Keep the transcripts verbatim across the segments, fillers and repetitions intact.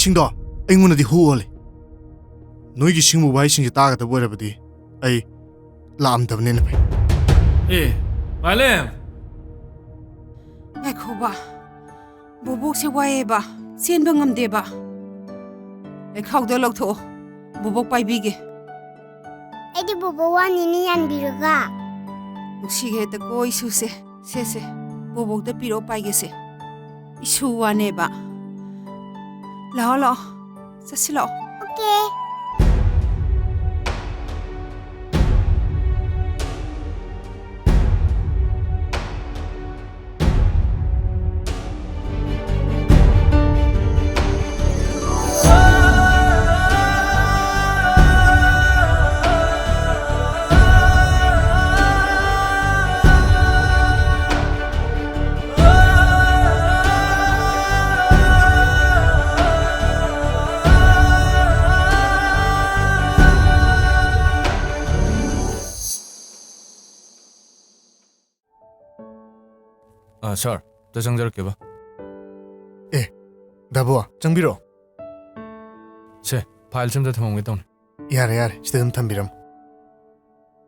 ꯁꯤꯡꯗꯣ ꯑꯩꯉꯣꯟꯗꯗꯤ ꯍꯨ ꯑꯣꯜꯂꯤ꯫ ꯅꯣꯏꯒꯤ ꯁꯤꯒꯨꯝꯕ ꯋꯥꯍꯩꯁꯤꯡꯁꯦ ꯇꯥꯒꯗꯕ ꯑꯣꯏꯔꯕꯗꯤ ꯑꯩ ꯂꯥꯛꯑꯝꯗꯕꯅ ꯍꯦꯟꯅ ꯐꯩ꯫ ꯑꯦ, ꯃꯥꯂꯦꯝ! ꯉꯥꯏꯈꯣꯕ, ꯕꯣꯕꯣꯛꯁꯦ ꯋꯥꯏꯌꯦꯕ, ꯆꯦꯟꯕ ꯉꯝꯗꯦꯕ꯫ ꯂꯩꯈꯥꯎꯗꯣ ꯂꯧꯊꯣꯛꯑꯣ, ꯕꯣꯕꯣꯛ ꯄꯥꯏꯕꯤꯒꯦ꯫ ꯑꯩꯗꯤ ꯕꯣꯕꯣꯛ ꯋꯥꯅꯤꯅꯤ ꯌꯥꯟꯕꯤꯔꯒ꯫ ꯅꯨꯡꯁꯤꯈ꯭ꯔꯦꯗꯀꯣ ꯏꯁꯨꯁꯦ꯫ ꯁꯦ, ꯁꯦ, ꯕꯣꯕꯣꯛꯇ ꯄꯤꯔꯛꯑꯣ ꯄꯥꯏꯒꯦꯁꯦ꯫ ꯏꯁꯨ ꯋꯥꯅꯦꯕ꯫ ꯂꯥꯛꯑꯣ, ꯂꯥꯛꯑꯣ꯫ ꯆꯠꯁꯤ ꯂꯥꯛꯑꯣ꯫ ꯑꯣꯀꯦ꯫ ꯑ, ꯁꯥꯔ, ꯑꯝꯇ ꯆꯪꯖꯔꯛꯀꯦꯕ꯫ ꯑꯦ, ꯗꯥꯕꯣ, ꯆꯪꯕꯤꯔꯣ꯫ ꯁꯦ, ꯐꯥꯏꯜꯁꯦ ꯑꯝꯇ ꯊꯝꯃꯝꯒꯦ ꯇꯧꯅꯤ꯫ ꯌꯥꯔꯦ, ꯌꯥꯔꯦ, ꯁꯤꯗ ꯑꯗꯨꯝ ꯊꯝꯕꯤꯔꯝꯃꯣ꯫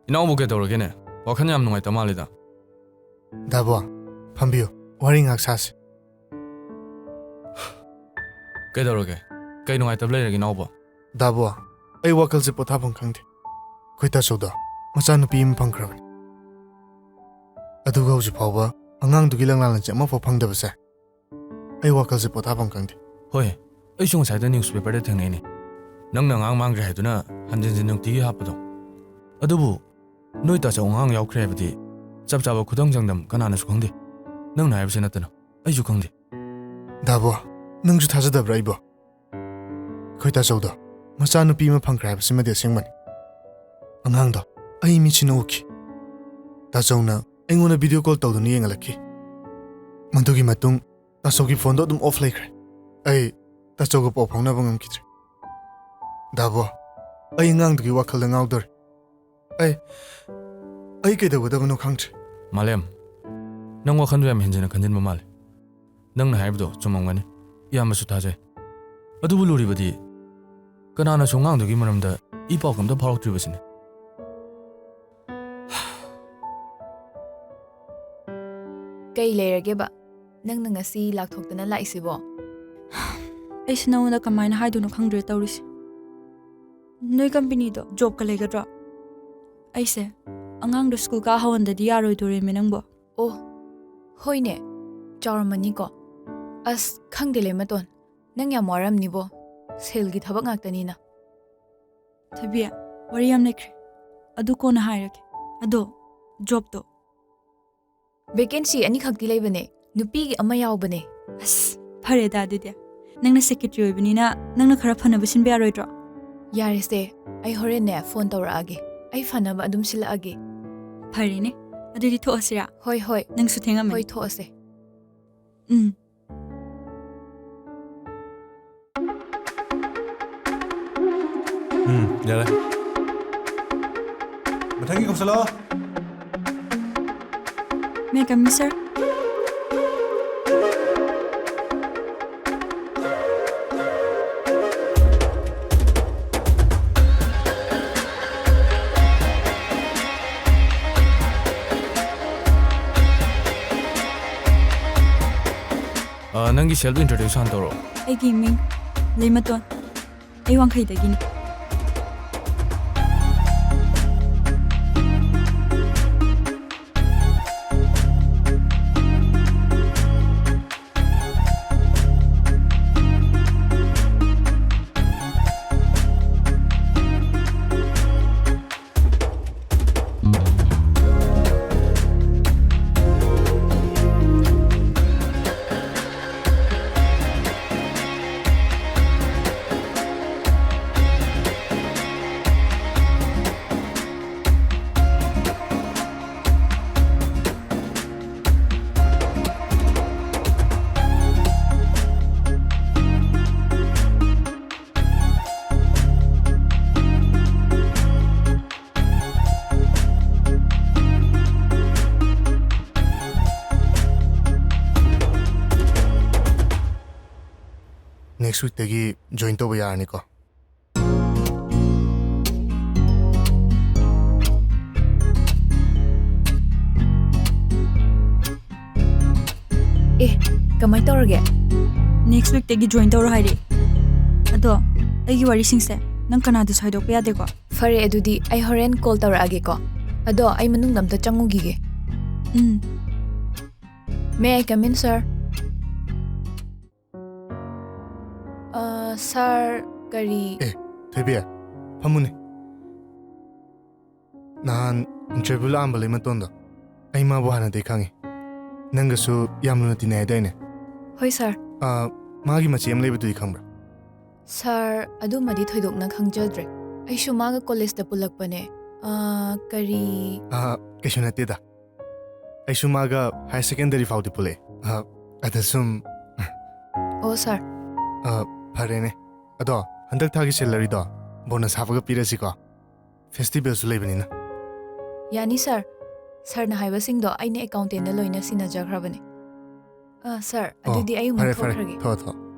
ꯏꯅꯥꯎꯕꯨ ꯀꯩꯗꯧꯔꯒꯦꯅꯦ? ꯋꯥꯈꯜ ꯌꯥꯝ ꯅꯨꯡꯉꯥꯏꯇ ꯃꯥꯜꯂꯤꯗ꯫ ꯗꯥꯕꯣ, ꯐꯝꯕꯤꯌꯨ, ꯋꯥꯔꯤ ꯉꯥꯏꯍꯥꯛ ꯁꯥꯁꯤ꯫ ꯀꯩꯗꯧꯔꯒꯦ? ꯀꯩ ꯅꯨꯡꯉꯥꯏꯇꯕ ꯂꯩꯔꯒꯦ, ꯏꯅꯥꯎꯕ? ꯗꯥꯕꯣ, ꯑꯩ ꯋꯥꯈꯜꯁꯦ ꯄꯣꯊꯥꯐꯝ ꯈꯪꯗꯦ꯫ ꯑꯩꯈꯣꯏ ꯇꯥꯆꯧꯗꯣ ꯃꯆꯥꯅꯨꯄꯤ ꯑꯃ ꯐꯪꯈ꯭ꯔꯕꯅꯤ꯫ ꯑꯗꯨꯒ ꯍꯧꯖꯤꯛ ꯐꯥꯎꯕ ꯑꯉꯥꯡꯗꯨꯒꯤ ꯂꯪꯂꯥ ꯂꯪꯆꯦꯠ ꯑꯃꯐꯥꯎ ꯐꯪꯗꯕꯁꯦ ꯑꯩ ꯋꯥꯈꯜꯁꯦ ꯄꯣꯊꯥꯐꯝ ꯈꯪꯗꯦ꯫ ꯍꯣꯏ, ꯑꯩꯁꯨ ꯉꯁꯥꯏꯗ ꯅ꯭ꯌꯨꯁꯄꯦꯄꯔꯗ ꯊꯦꯡꯅꯩꯅꯦ꯫ ꯅꯪꯅ ꯑꯉꯥꯡ ꯃꯥꯡꯈ꯭ꯔꯦ ꯍꯥꯏꯗꯨꯅ ꯍꯟꯖꯤꯟ ꯍꯟꯖꯤꯟ ꯅꯨꯡꯇꯤꯒꯤ ꯍꯥꯞꯄꯗꯣ꯫ ꯑꯗꯨꯕꯨ ꯅꯣꯏ ꯇꯥꯆꯧ ꯑꯉꯥꯡ ꯌꯥꯎꯈ꯭ꯔꯦ ꯍꯥꯏꯕꯗꯤ ꯆꯞ ꯆꯥꯕ ꯈꯨꯗꯝ ꯆꯥꯡꯗꯝ ꯀꯅꯥꯅꯁꯨ ꯈꯪꯗꯦ꯫ ꯅꯪꯅ ꯍꯥꯏꯕꯁꯤ ꯅꯠꯇꯅ ꯑꯩꯁꯨ ꯈꯪꯗꯦ꯫ ꯗꯥꯕꯣ, ꯅꯪꯁꯨ ꯊꯥꯖꯗꯕ꯭ꯔꯥ ꯑꯩꯕꯣ? ꯑꯩꯈꯣꯏ ꯇꯥꯆꯧꯗꯣ ꯃꯆꯥꯅꯨꯄꯤ ꯑꯃ ꯐꯪꯈ꯭ꯔꯦ ꯍꯥꯏꯕꯁꯤꯃꯗꯤ ꯑꯁꯦꯡꯕꯅꯤ꯫ ꯑꯉꯥꯡꯗꯣ ꯑꯩ ꯃꯤꯠꯁꯤꯅ ꯎꯈꯤ꯫ ꯇꯥꯆꯧꯅ ꯑꯩꯉꯣꯟꯗ ꯚꯤꯗꯤꯑꯣ ꯀꯣꯜ ꯇꯧꯗꯨꯅ ꯌꯦꯡꯍꯜꯂꯛꯈꯤ꯫ ꯃꯗꯨꯒꯤ ꯃꯇꯨꯡ ꯇꯥꯆꯧꯒꯤ ꯐꯣꯟꯗꯣ ꯑꯗꯨꯝ ꯑꯣꯐ ꯂꯩꯈ꯭ꯔꯦ꯫ ꯑꯩ ꯇꯥꯆꯧꯒ ꯄꯥꯎ ꯐꯥꯎꯅꯕ ꯉꯝꯈꯤꯗ꯭ꯔꯦ꯫ ꯗꯥꯕꯣ, ꯑꯩ ꯑꯉꯥꯡꯗꯨꯒꯤ ꯋꯥꯈꯜꯗ ꯉꯥꯎꯗꯧꯔꯦ꯫ ꯑꯩ, ꯑꯩ ꯀꯩꯗꯧꯒꯗꯕꯅꯣ ꯈꯪꯗ꯭ꯔꯦ꯫ ꯃꯥꯂꯦꯝ, ꯅꯪ ꯋꯥꯈꯜꯗꯣ ꯌꯥꯝ ꯍꯦꯟꯖꯤꯟꯅ ꯈꯟꯖꯤꯟꯕ ꯃꯥꯜꯂꯦ꯫ ꯅꯪꯅ ꯍꯥꯏꯕꯗꯣ ꯆꯨꯝꯃꯝꯒꯅꯤ꯫ ꯏꯌꯥꯝꯕꯁꯨ ꯊꯥꯖꯩ꯫ ꯑꯗꯨꯕꯨ ꯂꯨꯔꯤꯕꯗꯤ, ꯀꯅꯥꯅꯁꯨ ꯑꯉꯥꯡꯗꯨꯒꯤ ꯃꯔꯝꯗ ꯏ ꯄꯥꯎ ꯀꯩꯝꯇ ꯐꯥꯎꯔꯛꯇ꯭ꯔꯤꯕꯁꯤꯅꯤ꯫ ꯀꯩ ꯂꯩꯔꯒꯦꯕ? ꯅꯪꯅ ꯉꯁꯤ ꯂꯥꯛꯊꯣꯛꯇꯅ ꯂꯥꯛꯏꯁꯤꯕꯣ? ꯑꯩꯁꯨ ꯅꯉꯣꯟꯗ ꯀꯃꯥꯏꯅ ꯍꯥꯏꯗꯣꯏꯅꯣ ꯈꯪꯗ꯭ꯔꯦ ꯇꯧꯔꯤꯁꯦ꯫ ꯅꯣꯏ ꯀꯝꯄꯅꯤꯗꯣ ꯖꯣꯕꯀ ꯂꯩꯒꯗ꯭ꯔꯣ? ꯑꯩꯁꯦ ꯑꯉꯥꯡꯗꯣ ꯁ꯭ꯀꯨꯜ ꯀꯥ ꯍꯧꯍꯟꯗꯗꯤ ꯌꯥꯔꯣꯏꯗꯣꯔꯦꯃꯦ ꯅꯪꯕꯣ꯫ ꯑꯣ, ꯍꯣꯏꯅꯦ, ꯆꯥꯎꯔꯝꯃꯅꯤꯀꯣ꯫ ꯑꯁ, ꯈꯪꯗꯦ ꯂꯩꯃꯇꯣꯟ, ꯅꯪ ꯌꯥꯝ ꯋꯥꯔꯝꯅꯤꯕꯣ, ꯁꯦꯜꯒꯤ ꯊꯕꯛ ꯉꯥꯛꯇꯅꯤꯅ꯫ ꯊꯣꯏꯕꯤ, ꯋꯥꯔꯤ ꯌꯥꯝ ꯂꯩꯈ꯭ꯔꯦ, ꯑꯗꯨ ꯀꯣꯟꯅ ꯍꯥꯏꯔꯒꯦ꯫ ꯑꯗꯣ ꯖꯣꯕꯇꯣ? ꯚꯦꯀꯦꯟꯁꯤ ꯑꯅꯤꯈꯛꯇꯤ ꯂꯩꯕꯅꯦ, ꯅꯨꯄꯤꯒꯤ ꯑꯃ ꯌꯥꯎꯕꯅꯦ꯫ ꯑꯁ, ꯐꯔꯦꯗ ꯑꯗꯨꯗꯤ꯫ ꯅꯪꯅ ꯁꯦꯀ꯭ꯔꯦꯇꯔꯤ ꯑꯣꯏꯕꯅꯤꯅ ꯅꯪꯅ ꯈꯔ ꯐꯅꯕ ꯁꯤꯟꯕ ꯌꯥꯔꯣꯏꯗ꯭ꯔꯣ? ꯌꯥꯔꯦꯁꯦ, ꯑꯩ ꯍꯣꯔꯦꯟꯅꯦ ꯐꯣꯟ ꯇꯧꯔꯛꯑꯒꯦ꯫ ꯑꯩ ꯐꯅꯕ ꯑꯗꯨꯝ ꯁꯤꯜꯂꯛꯑꯒꯦ꯫ ꯐꯔꯦꯅꯦ, ꯑꯗꯨꯗꯤ ꯊꯣꯛꯑꯁꯤꯔꯥ? ꯍꯣꯏ, ꯍꯣꯏ꯫ ꯅꯪꯁꯨ ꯊꯦꯡꯉꯝꯃꯅꯤ꯫ ꯍꯣꯏ, ꯊꯣꯛꯑꯁꯦ꯫ ꯎꯝ꯫ ꯎꯝ, ꯌꯥꯔꯦ꯫ ꯃꯊꯪꯒꯤ ꯀꯧꯁꯜꯂꯣ꯫ May I come in, sir? ꯑ, ꯅꯪꯒꯤ self introduce ꯍꯥꯟꯅ ꯇꯧꯔꯛꯑꯣ꯫ ꯑꯩꯒꯤ ꯃꯤꯡ ꯂꯩꯃꯇꯣꯟ꯫ ꯑꯩ ꯋꯥꯡꯈꯩꯗꯒꯤꯅꯤ꯫ ꯋꯤꯛꯇꯒꯤ ꯖꯣꯏꯟ ꯇꯧꯕ ꯌꯥꯔꯅꯤꯀꯣ? ꯑꯦ, ꯀꯃꯥꯏ ꯇꯧꯔꯒꯦ? ꯅꯦꯛꯁ ꯋꯤꯛꯇꯒꯤ ꯖꯣꯏꯟ ꯇꯧꯔꯣ ꯍꯥꯏꯔꯦ꯫ ꯑꯗꯣ ꯑꯩꯒꯤ ꯋꯥꯔꯤꯁꯤꯡꯁꯦ ꯅꯪ ꯀꯅꯥꯗꯁꯨ ꯍꯥꯏꯗꯣꯛꯄ ꯌꯥꯗꯦꯀꯣ? ꯐꯔꯦ, ꯑꯗꯨꯗꯤ ꯑꯩ ꯍꯣꯔꯦꯟ ꯀꯣꯜ ꯇꯧꯔꯛꯑꯒꯦꯀꯣ꯫ ꯑꯗꯣ ꯑꯩ ꯃꯅꯨꯡꯗ ꯑꯝꯇ ꯆꯪꯉꯨꯈꯤꯒꯦ꯫ ꯎꯝ꯫ May I come in, sir? ꯑ, ꯁꯥꯔ, ꯀꯔꯤ? ꯑꯦ, ꯊꯣꯏꯕꯤ, ꯐꯝꯃꯨꯅꯦ꯫ ꯅꯍꯥꯟ ꯏꯟꯇꯔꯚ꯭ꯌꯨ ꯂꯥꯛꯑꯝꯕ ꯂꯩꯃꯇꯣꯟꯗꯣ, ꯑꯩ ꯃꯥꯕꯨ ꯍꯥꯟꯅꯗꯤ ꯈꯪꯉꯤ꯫ ꯅꯪꯒꯁꯨ ꯌꯥꯝ ꯂꯨꯅ ꯇꯤꯟꯅꯩ ꯍꯥꯏꯗꯥꯏꯅꯦ? ꯍꯣꯏ, ꯁꯥꯔ꯫ ꯑ, ꯃꯥꯒꯤ ꯃꯆꯦ ꯑꯃ ꯂꯩꯕꯗꯨꯗꯤ ꯈꯪꯕ꯭ꯔꯥ? ꯁꯥꯔ, ꯑꯗꯨꯃꯗꯤ ꯊꯣꯏꯗꯣꯛꯅ ꯈꯪꯖꯗ꯭ꯔꯦ꯫ ꯑꯩꯁꯨ ꯃꯥꯒ ꯀꯣꯂꯦꯖꯇ ꯄꯨꯜꯂꯛꯄꯅꯦ꯫ ꯑ, ꯀꯔꯤ? ꯑ, ꯀꯩꯁꯨ ꯅꯠꯇꯦꯗ꯫ ꯑꯩꯁꯨ ꯃꯥꯒ ꯍꯥꯌꯔ ꯁꯦꯀꯦꯟꯗꯔꯤ ꯐꯥꯎꯗꯤ ꯄꯨꯜꯂꯛꯑꯦ꯫ ꯑ, ꯑꯗ ꯁꯨꯝ꯫ ꯑꯣ, ꯁꯥꯔ꯫ ꯑ, ꯐꯔꯦꯅꯦ꯫ ꯑꯗꯣ, ꯍꯟꯗꯛ ꯊꯥꯒꯤ ꯁꯦꯂꯔꯤꯗꯣ ꯕꯣꯅꯁ ꯍꯥꯞꯄꯒ ꯄꯤꯔꯁꯤꯀꯣ? ꯐꯦꯁꯇꯤꯚꯦꯜꯁꯨ ꯂꯩꯕꯅꯤꯅ꯫ ꯌꯥꯅꯤ, ꯁꯥꯔ꯫ ꯁꯥꯔꯅ ꯍꯥꯏꯕꯁꯤꯡꯗꯣ ꯑꯩꯅ ꯑꯦꯀꯥꯎꯟꯇꯦꯟꯗ ꯂꯣꯏꯅ ꯁꯤꯟꯅꯖꯈ꯭ꯔꯕꯅꯦ꯫ ꯑ, ꯁꯥꯔ, ꯑꯣ, ꯑꯗꯨꯗꯤ ꯑꯩ ꯑꯃꯨꯛ ꯐꯔꯦ, ꯐꯔꯦ꯫ ꯊꯣꯛꯈ꯭ꯔꯒꯦ꯫ ꯊꯣꯛꯑꯣ, ꯊꯣꯛꯑꯣ꯫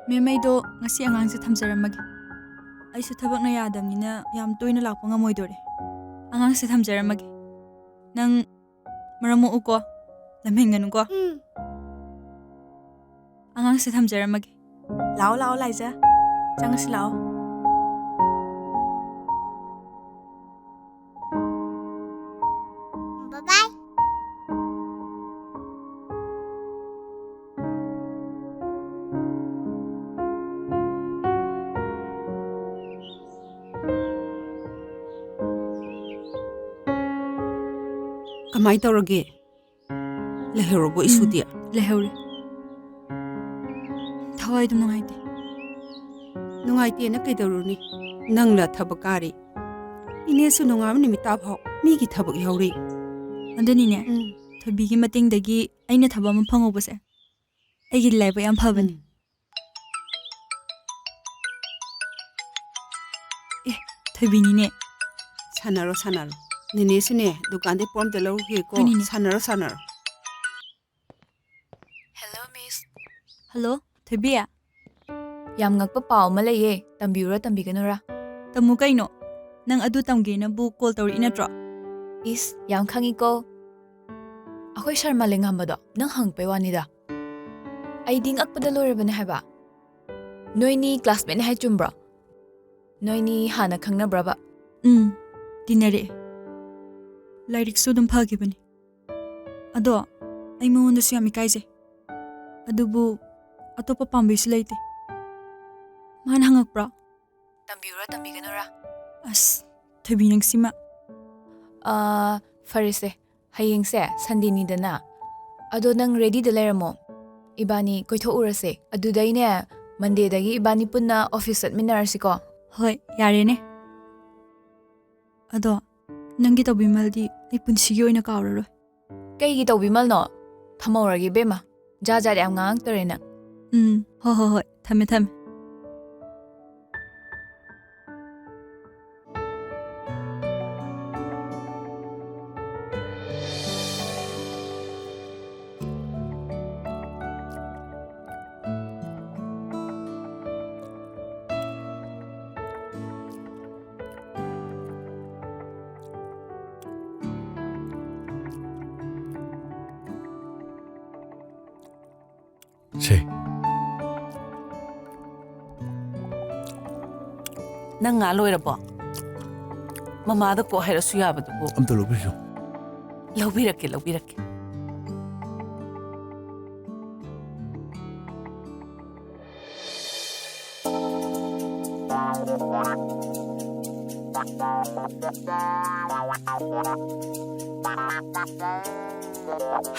ꯃꯦꯝ, ꯑꯩꯗꯣ ꯉꯁꯤ ꯑꯉꯥꯡꯁꯦ ꯊꯝꯖꯔꯝꯃꯒꯦ꯫ ꯑꯩꯁꯨ ꯊꯕꯛꯅ ꯌꯥꯗꯕꯅꯤꯅ ꯌꯥꯝ ꯇꯣꯏꯅ ꯂꯥꯛꯄ ꯉꯝꯃꯣꯏꯗꯣꯔꯦ꯫ ꯑꯉꯥꯡꯁꯦ ꯊꯝꯖꯔꯝꯃꯒꯦ꯫ ꯅꯪ ꯃꯔꯝ ꯃꯣꯛꯎꯀꯣ, ꯂꯝꯍꯦꯟꯒꯅꯨꯀꯣ꯫ ꯎꯝ꯫ ꯑꯉꯥꯡꯁꯦ ꯊꯝꯖꯔꯝꯃꯒꯦ꯫ ꯂꯥꯛꯑꯣ, ꯂꯥꯛꯑꯣ, ꯂꯥꯏꯖꯥ꯫ ꯆꯪꯉꯁꯤ ꯂꯥꯛꯑꯣ꯫ Bye. ꯀꯃꯥꯏ ꯇꯧꯔꯒꯦ? ꯂꯩꯍꯧꯔꯕꯣ ꯏꯁꯨꯗꯤ? ꯎꯝ, ꯂꯩꯍꯧꯔꯦ꯫ ꯊꯋꯥꯏꯗꯨ ꯅꯨꯡꯉꯥꯏꯇꯦ꯫ ꯅꯨꯡꯉꯥꯏꯇꯦꯅ ꯀꯩꯗꯧꯔꯨꯅꯤ? ꯅꯪꯅ ꯊꯕꯛ ꯀꯥꯔꯤ꯫ ꯏꯅꯦꯁꯨ ꯅꯣꯡꯉꯥꯟꯕ ꯅꯨꯃꯤꯠ ꯇꯥꯐꯥꯎ ꯃꯤꯒꯤ ꯊꯕꯛ ꯌꯥꯎꯔꯤ꯫ ꯑꯗꯨꯅꯤꯅꯦ, ꯎꯝ꯫ ꯊꯣꯏꯕꯤꯒꯤ ꯃꯇꯦꯡꯗꯒꯤ ꯑꯩꯅ ꯊꯕꯛ ꯑꯃ ꯐꯪꯍꯧꯕꯁꯦ ꯑꯩꯒꯤ ꯂꯥꯏꯕꯛ ꯌꯥꯝ ꯐꯕꯅꯦ꯫ ꯎꯝ꯫ ꯑꯦ, ꯊꯣꯏꯕꯤꯅꯤꯅꯦ꯫ ꯁꯥꯟꯅꯔꯣ, ꯁꯥꯟꯅꯔꯣ꯫ ꯅꯦꯅꯦꯁꯨꯅꯦ, ꯗꯨꯀꯥꯟꯗꯩ ꯄꯣꯠ ꯑꯝꯇ ꯂꯧꯔꯨꯈꯤꯒꯦꯀꯣ꯫ ꯍꯣꯏꯅꯦ, ꯏꯅꯦ꯫ ꯁꯥꯟꯅꯔꯣ, ꯁꯥꯟꯅꯔꯣ꯫ Hello, miss. Hello, ꯊꯣꯏꯕꯤ꯫ ꯌꯥꯝ ꯉꯛꯄ ꯄꯥꯎ ꯑꯃ ꯂꯩꯌꯦ, ꯇꯝꯕꯤꯌꯨꯔꯥ, ꯇꯝꯕꯤꯒꯅꯨꯔꯥ? ꯇꯝꯃꯨ ꯀꯩꯅꯣ, ꯅꯪ ꯑꯗꯨ ꯇꯝꯒꯦꯅꯕꯨ call ꯇꯧꯔꯛꯏ ꯅꯠꯇ꯭ꯔꯣ? ꯏꯁ, ꯌꯥꯝ ꯈꯪꯉꯤꯀꯣ꯫ ꯑꯩꯈꯣꯏ ꯁꯥꯔ ꯃꯥꯂꯦꯝꯉꯥꯟꯕꯗꯣ ꯅꯪ ꯍꯪꯉꯛꯄꯩ ꯋꯥꯅꯤꯗ꯫ ꯑꯩꯗꯤ ꯉꯛꯄꯗ ꯂꯣꯏꯔꯕꯅꯦ ꯍꯥꯏꯕ꯫ ꯅꯣꯏꯅꯤ classmate ꯅꯦ ꯍꯥꯏ ꯆꯨꯝꯕ꯭ꯔꯣ? ꯅꯣꯏꯅꯤ ꯍꯥꯟꯅ ꯈꯪꯅꯕ꯭ꯔꯕ? ꯎꯝ, ꯇꯤꯟꯅꯔꯛꯑꯦ꯫ ꯂꯥꯏꯔꯤꯛꯁꯨ ꯑꯗꯨꯝ ꯐꯈꯤꯕꯅꯤ꯫ ꯑꯗꯣ ꯑꯩ ꯃꯉꯣꯟꯗꯁꯨ ꯌꯥꯝ ꯏꯀꯥꯏꯖꯩ꯫ ꯑꯗꯨꯕꯨ ꯑꯇꯣꯞꯄ ꯄꯥꯝꯕꯩꯁꯨ ꯂꯩꯇꯦ꯫ ꯃꯥꯅ ꯍꯪꯉꯛꯄ꯭ꯔꯣ? ꯇꯝꯕꯤꯌꯨꯔꯥ, ꯇꯝꯕꯤꯒꯅꯨꯔꯥ? ꯑꯁ, ꯊꯣꯏꯕꯤ ꯅꯪꯁꯤꯃ꯫ ꯑꯥ, ꯐꯔꯦꯁꯦ, ꯍꯌꯦꯡꯁꯦ Sunday ꯅꯤꯗꯅ꯫ ꯑꯗꯣ ꯅꯪ ready ꯗ ꯂꯩꯔꯝꯃꯣ, ꯏꯕꯥꯅꯤ ꯀꯣꯏꯊꯣꯛꯎꯔꯁꯦ꯫ ꯑꯗꯨꯗꯩꯅꯦ, Monday ꯗꯒꯤ ꯏꯕꯥꯅꯤ ꯄꯨꯟꯅ office ꯆꯠꯃꯤꯟꯅꯔꯁꯤꯀꯣ꯫ ꯍꯣꯏ, ꯌꯥꯔꯦꯅꯦ꯫ ꯑꯗꯣ ꯅꯪꯒꯤ ꯇꯧꯕꯤꯃꯜꯗꯤ ꯑꯩ ꯄꯨꯟꯁꯤꯒꯤ ꯑꯣꯏꯅ ꯀꯥꯎꯔꯔꯣꯏ꯫ ꯀꯩꯒꯤ ꯇꯧꯕꯤꯃꯜꯅꯣ? ꯊꯝꯍꯧꯔꯒꯦ ꯏꯕꯦꯝꯃ, ꯖꯥꯠ ꯖꯥꯠ ꯌꯥꯝ ꯉꯥꯡꯉꯛꯇꯔꯦ ꯅꯪ꯫ ꯎꯝ, ꯍꯣ ꯍꯣ ꯍꯣꯏ, ꯊꯝꯃꯦ ꯊꯝꯃꯦ꯫ ꯁꯦ꯫ ꯅꯪ ꯉꯥ ꯂꯣꯏꯔꯕꯣ? ꯃꯃꯥꯗ ꯀꯣꯛ ꯍꯥꯏꯔꯁꯨ ꯌꯥꯕꯗꯨꯕꯨ꯫ ꯑꯝꯇ ꯂꯧꯕꯤꯁꯣ꯫ ꯂꯧꯕꯤꯔꯛꯀꯦ, ꯂꯧꯕꯤꯔꯛꯀꯦ꯫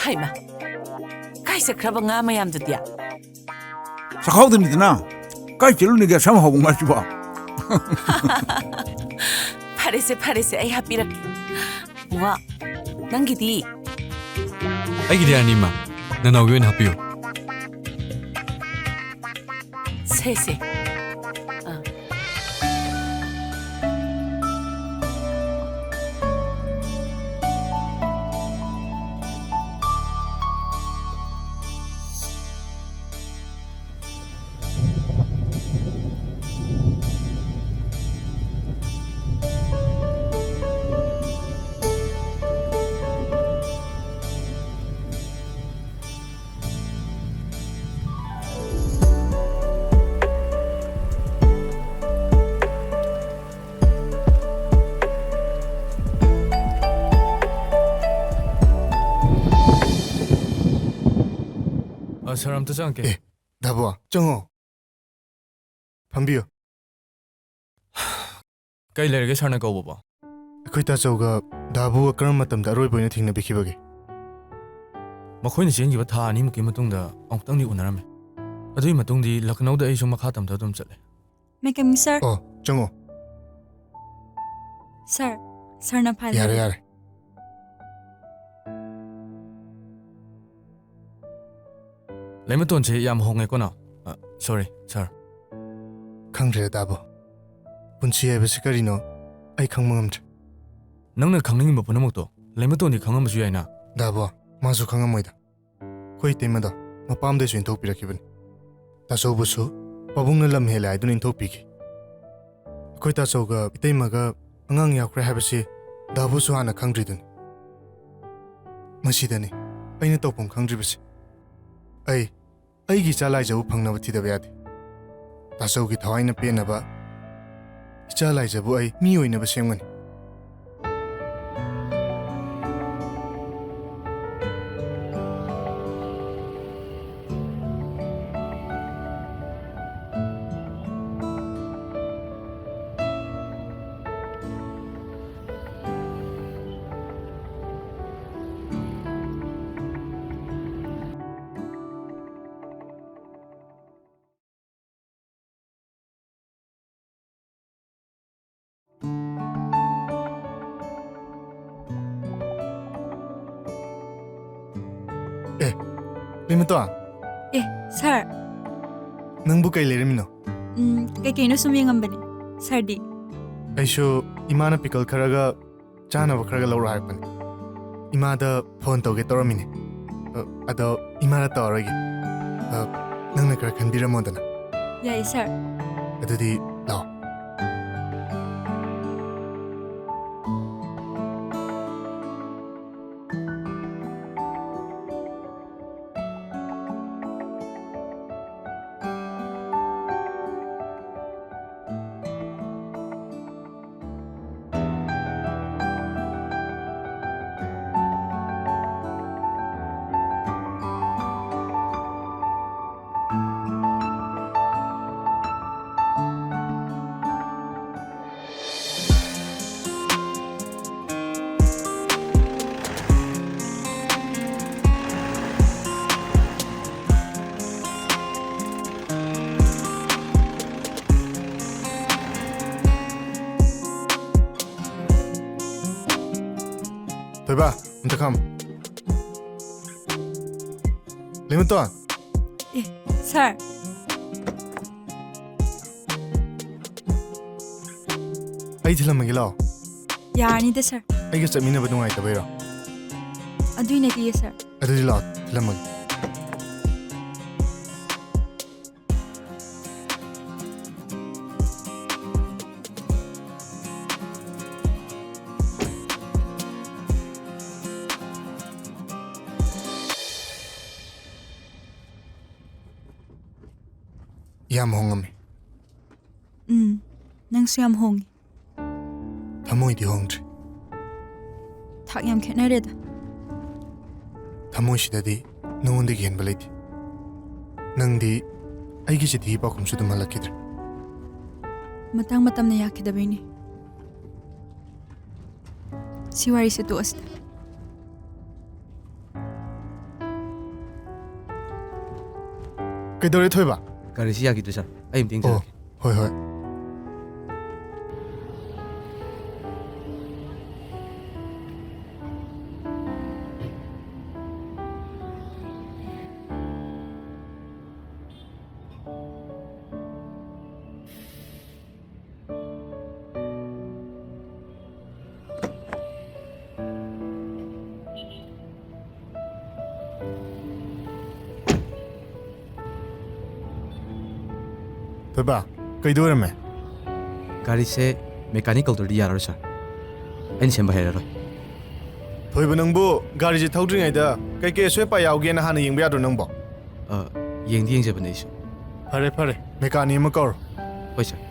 ꯍꯩꯃꯥ, ꯀꯥꯏ ꯆꯠꯈ꯭ꯔꯕ ꯉꯥ ꯃꯌꯥꯝꯗꯨꯗꯤ? ꯆꯈꯥꯎꯗꯅꯤꯗꯅ꯫ ꯀꯥꯏ ꯆꯠꯂꯨꯅꯤꯒꯦ ꯑꯁꯝ ꯍꯧꯕ ꯉꯥꯁꯤꯕꯣ? ꯐꯔꯦꯁꯦ, ꯐꯔꯦꯁꯦ, ꯑꯩ ꯍꯥꯞꯄꯤꯔꯛꯀꯦ꯫ ꯕꯨꯡꯉꯣ, ꯅꯪꯒꯤꯗꯤ? ꯑꯩꯒꯤꯗꯤ ꯑꯅꯤꯃꯛ꯫ ꯅꯅꯥꯎꯒꯤ ꯑꯣꯏꯅ ꯍꯥꯞꯄꯤꯌꯨ꯫ ꯁꯦ, ꯁꯦ꯫ ꯑꯥ꯫ ꯑ, ꯁꯥꯔ, ꯑꯝꯇ ꯆꯪꯉꯛꯀꯦ꯫ ꯑꯦ, ꯗꯥꯕꯣ, ꯆꯪꯉꯣ꯫ ꯐꯝꯕꯤꯌꯨ꯫ ꯀꯩ ꯂꯩꯔꯒꯦ ꯁꯥꯔꯅ ꯀꯧꯕꯕꯣ? ꯑꯩꯈꯣꯏ ꯇꯥꯆꯧꯒ ꯗꯥꯕꯨꯒ ꯀꯔꯝꯕ ꯃꯇꯝꯗ ꯑꯔꯣꯏꯕ ꯑꯣꯏꯅ ꯊꯦꯡꯅꯕꯤꯈꯤꯕꯒꯦ? ꯃꯈꯣꯏꯅ ꯆꯦꯟꯈꯤꯕ ꯊꯥ ꯑꯅꯤꯃꯨꯛꯀꯤ ꯃꯇꯨꯡꯗ ꯑꯃꯨꯛꯇꯪꯗꯤ ꯎꯅꯔꯝꯃꯦ꯫ ꯑꯗꯨꯒꯤ ꯃꯇꯨꯡꯗꯤ ꯂꯈꯅꯧꯗ ꯑꯩꯁꯨ ꯃꯈꯥ ꯇꯝꯊ ꯑꯗꯨꯝ ꯆꯠꯂꯦ꯫ May I come in, sir? ꯑꯣ, ꯆꯪꯉꯣ꯫ ꯁꯥꯔ, ꯁꯥꯔꯅ ꯐꯥꯏꯜ ꯌꯥꯔꯦ, ꯂꯧꯕꯤꯌꯨ꯫ ꯌꯥꯔꯦ꯫ ꯂꯩꯃꯇꯣꯟꯁꯦ ꯌꯥꯝ ꯍꯣꯡꯉꯦꯀꯣ ꯅꯥꯎ꯫ ꯑ, sorry, sir꯫ ꯈꯪꯗ꯭ꯔꯦ, ꯗꯥꯕꯣ꯫ ꯄꯨꯟꯁꯤ ꯍꯥꯏꯕꯁꯤ ꯀꯔꯤꯅꯣ ꯑꯩ ꯈꯪꯕ ꯉꯝꯗ꯭ꯔꯦ꯫ ꯅꯪꯅ ꯈꯪꯅꯤꯡꯉꯤꯕ ꯄꯨꯝꯅꯃꯛꯇꯣ ꯂꯩꯃꯇꯣꯟꯗꯤ ꯈꯪꯉꯝꯕꯁꯨ ꯌꯥꯏꯅ꯫ ꯗꯥꯕꯣ, ꯃꯥꯁꯨ ꯈꯪꯉꯝꯃꯣꯏꯗ꯫ ꯑꯩꯈꯣꯏ ꯏꯇꯩꯃꯗꯣ ꯃꯄꯥꯝꯗꯩꯁꯨ ꯏꯟꯊꯣꯛꯄꯤꯔꯛꯈꯤꯕꯅꯤ꯫ ꯇꯥꯆꯧꯕꯨꯁꯨ ꯄꯥꯕꯨꯡꯅ ꯂꯝ ꯍꯦꯜꯂꯦ ꯍꯥꯏꯗꯨꯅ ꯏꯟꯊꯣꯛꯄꯤꯈꯤ꯫ ꯑꯩꯈꯣꯏ ꯇꯥꯆꯧꯒ ꯏꯇꯩꯃꯒ ꯑꯉꯥꯡ ꯌꯥꯎꯈ꯭ꯔꯦ ꯍꯥꯏꯕꯁꯤ ꯗꯥꯕꯨꯁꯨ ꯍꯥꯟꯅ ꯈꯪꯗ꯭ꯔꯤꯗꯨꯅꯤ꯫ ꯃꯁꯤꯗꯅꯤ ꯑꯩꯅ ꯇꯧꯐꯝ ꯈꯪꯗ꯭ꯔꯤꯕꯁꯤ꯫ ꯑꯩ ꯑꯩꯒꯤ ꯏꯆꯥ ꯂꯥꯏꯖꯕꯨ ꯐꯪꯅꯕ ꯊꯤꯗꯕ ꯌꯥꯗꯦ꯫ ꯇꯥꯆꯧꯒꯤ ꯊꯋꯥꯏꯅ ꯄꯦꯟꯅꯕ ꯏꯆꯥ ꯂꯥꯏꯖꯕꯨ ꯑꯩ ꯃꯤ ꯑꯣꯏꯅꯕ ꯁꯦꯝꯒꯅꯤ꯫ ꯑꯦ, ꯂꯤꯃꯇꯣꯟ꯫ ꯑꯦ, ꯁꯥꯔ꯫ ꯅꯪꯕꯨ ꯀꯩ ꯂꯩꯔꯝꯃꯤꯅꯣ? ꯎꯝ, ꯀꯩꯀꯩꯅꯣ ꯁꯨꯝ ꯌꯦꯡꯉꯝꯕꯅꯦ꯫ ꯁꯥꯔꯗꯤ? ꯑꯩꯁꯨ ꯏꯃꯥꯅ ꯄꯤꯀꯜ ꯈꯔꯒ ꯆꯥꯅꯕ ꯈꯔꯒ ꯂꯧꯔꯣ ꯍꯥꯏꯔꯛꯄꯅꯦ꯫ ꯏꯃꯥꯗ ꯐꯣꯟ ꯇꯧꯒꯦ ꯇꯧꯔꯝꯃꯤꯅꯦ꯫ ꯑ, ꯑꯗꯣ ꯏꯃꯥꯗ ꯇꯧꯔꯔꯣꯏꯒꯦ꯫ ꯑ, ꯅꯪꯅ ꯈꯔ ꯈꯟꯕꯤꯔꯝꯃꯣꯗꯅ꯫ ꯌꯥꯏꯌꯦ, ꯁꯥꯔ꯫ ꯑꯗꯨꯗꯤ ꯂꯥꯛꯑꯣ꯫ ꯊꯣꯏꯕ, ꯑꯝꯇ ꯈꯥꯝꯃꯨ꯫ ꯂꯤꯃꯇꯣꯟ꯫ ꯑꯦ, ꯁꯥꯔ꯫ ꯑꯩ ꯊꯤꯜꯂꯝꯃꯒꯦ ꯂꯥꯛꯑꯣ꯫ ꯌꯥꯔꯅꯤꯗ, ꯁꯥꯔ꯫ ꯑꯩꯒ ꯆꯠꯃꯤꯟꯅꯕ ꯅꯨꯡꯉꯥꯏꯇꯕꯩꯔꯣ? ꯑꯗꯨꯏ ꯅꯠꯇꯤꯌꯦ, ꯁꯥꯔ꯫ ꯑꯗꯨꯗꯤ ꯂꯥꯛꯑꯣ, ꯊꯤꯜꯂꯝꯃꯒꯦ꯫ ꯌꯥꯝ ꯍꯣꯡꯉꯝꯃꯤ꯫ ꯎꯝ, ꯅꯪꯁꯨ ꯌꯥꯝ ꯍꯣꯡꯉꯤ꯫ ꯊꯃꯣꯏꯗꯤ ꯍꯣꯡꯗ꯭ꯔꯤ꯫ ꯊꯥꯛ ꯌꯥꯝ ꯈꯦꯠꯅꯔꯦꯗ꯫ ꯊꯃꯣꯏꯁꯤꯗꯗꯤ ꯅꯉꯣꯟꯗꯒꯤ ꯍꯦꯟꯕ ꯂꯩꯇꯦ꯫ ꯅꯪꯗꯤ ꯑꯩꯒꯤ ꯆꯤꯊꯤ ꯄꯥꯎꯈꯨꯝꯁꯨ ꯑꯗꯨꯝ ꯍꯜꯂꯛꯈꯤꯗ꯭ꯔꯦ꯫ ꯃꯇꯥꯡ ꯃꯇꯝꯅ ꯌꯥꯈꯤꯗꯕꯩꯅꯤ꯫ ꯁꯤ ꯋꯥꯔꯤꯁꯦ ꯇꯣꯛꯑꯁꯤꯗ꯫ ꯀꯩꯗꯧꯔꯦ, ꯊꯣꯏꯕ? ꯒꯥꯔꯤꯁꯤ ꯌꯥꯈꯤꯗ꯭ꯔꯦ, ꯁꯥꯔ꯫ ꯑꯩ ꯑꯝꯇ ꯑꯣ, ꯌꯦꯡꯖꯔꯛꯀꯦ꯫ ꯍꯣꯏ, ꯍꯣꯏ꯫ ꯊꯣꯏꯕ, ꯀꯩꯗꯧꯔꯝꯃꯦ? ꯒꯥꯔꯤꯁꯦ ꯃꯦꯀꯥꯅꯤꯛ ꯀꯧꯗ꯭ꯔꯗꯤ ꯌꯥꯔꯔꯣꯏ, ꯁꯥꯔ꯫ ꯑꯩꯅ ꯁꯦꯝꯕ ꯍꯩꯔꯔꯣꯏ꯫ ꯊꯣꯏꯕ, ꯅꯪꯕꯨ ꯒꯥꯔꯤꯁꯦ ꯊꯧꯗ꯭ꯔꯤꯉꯩꯗ ꯀꯩꯀꯩ ꯑꯁꯣꯏ ꯑꯄꯥ ꯌꯥꯎꯒꯦꯅ ꯍꯥꯟꯅ ꯌꯦꯡꯕ ꯌꯥꯗ꯭ꯔꯣ ꯅꯪꯕꯣ? ꯑ, ꯌꯦꯡꯗꯤ ꯌꯦꯡꯖꯕꯅꯦ ꯑꯩꯁꯨ꯫ ꯐꯔꯦ, ꯐꯔꯦ, ꯃꯦꯀꯥꯅꯤꯛ ꯑꯃ ꯀꯧꯔꯣ꯫ ꯍꯣꯏ, ꯁꯥꯔ꯫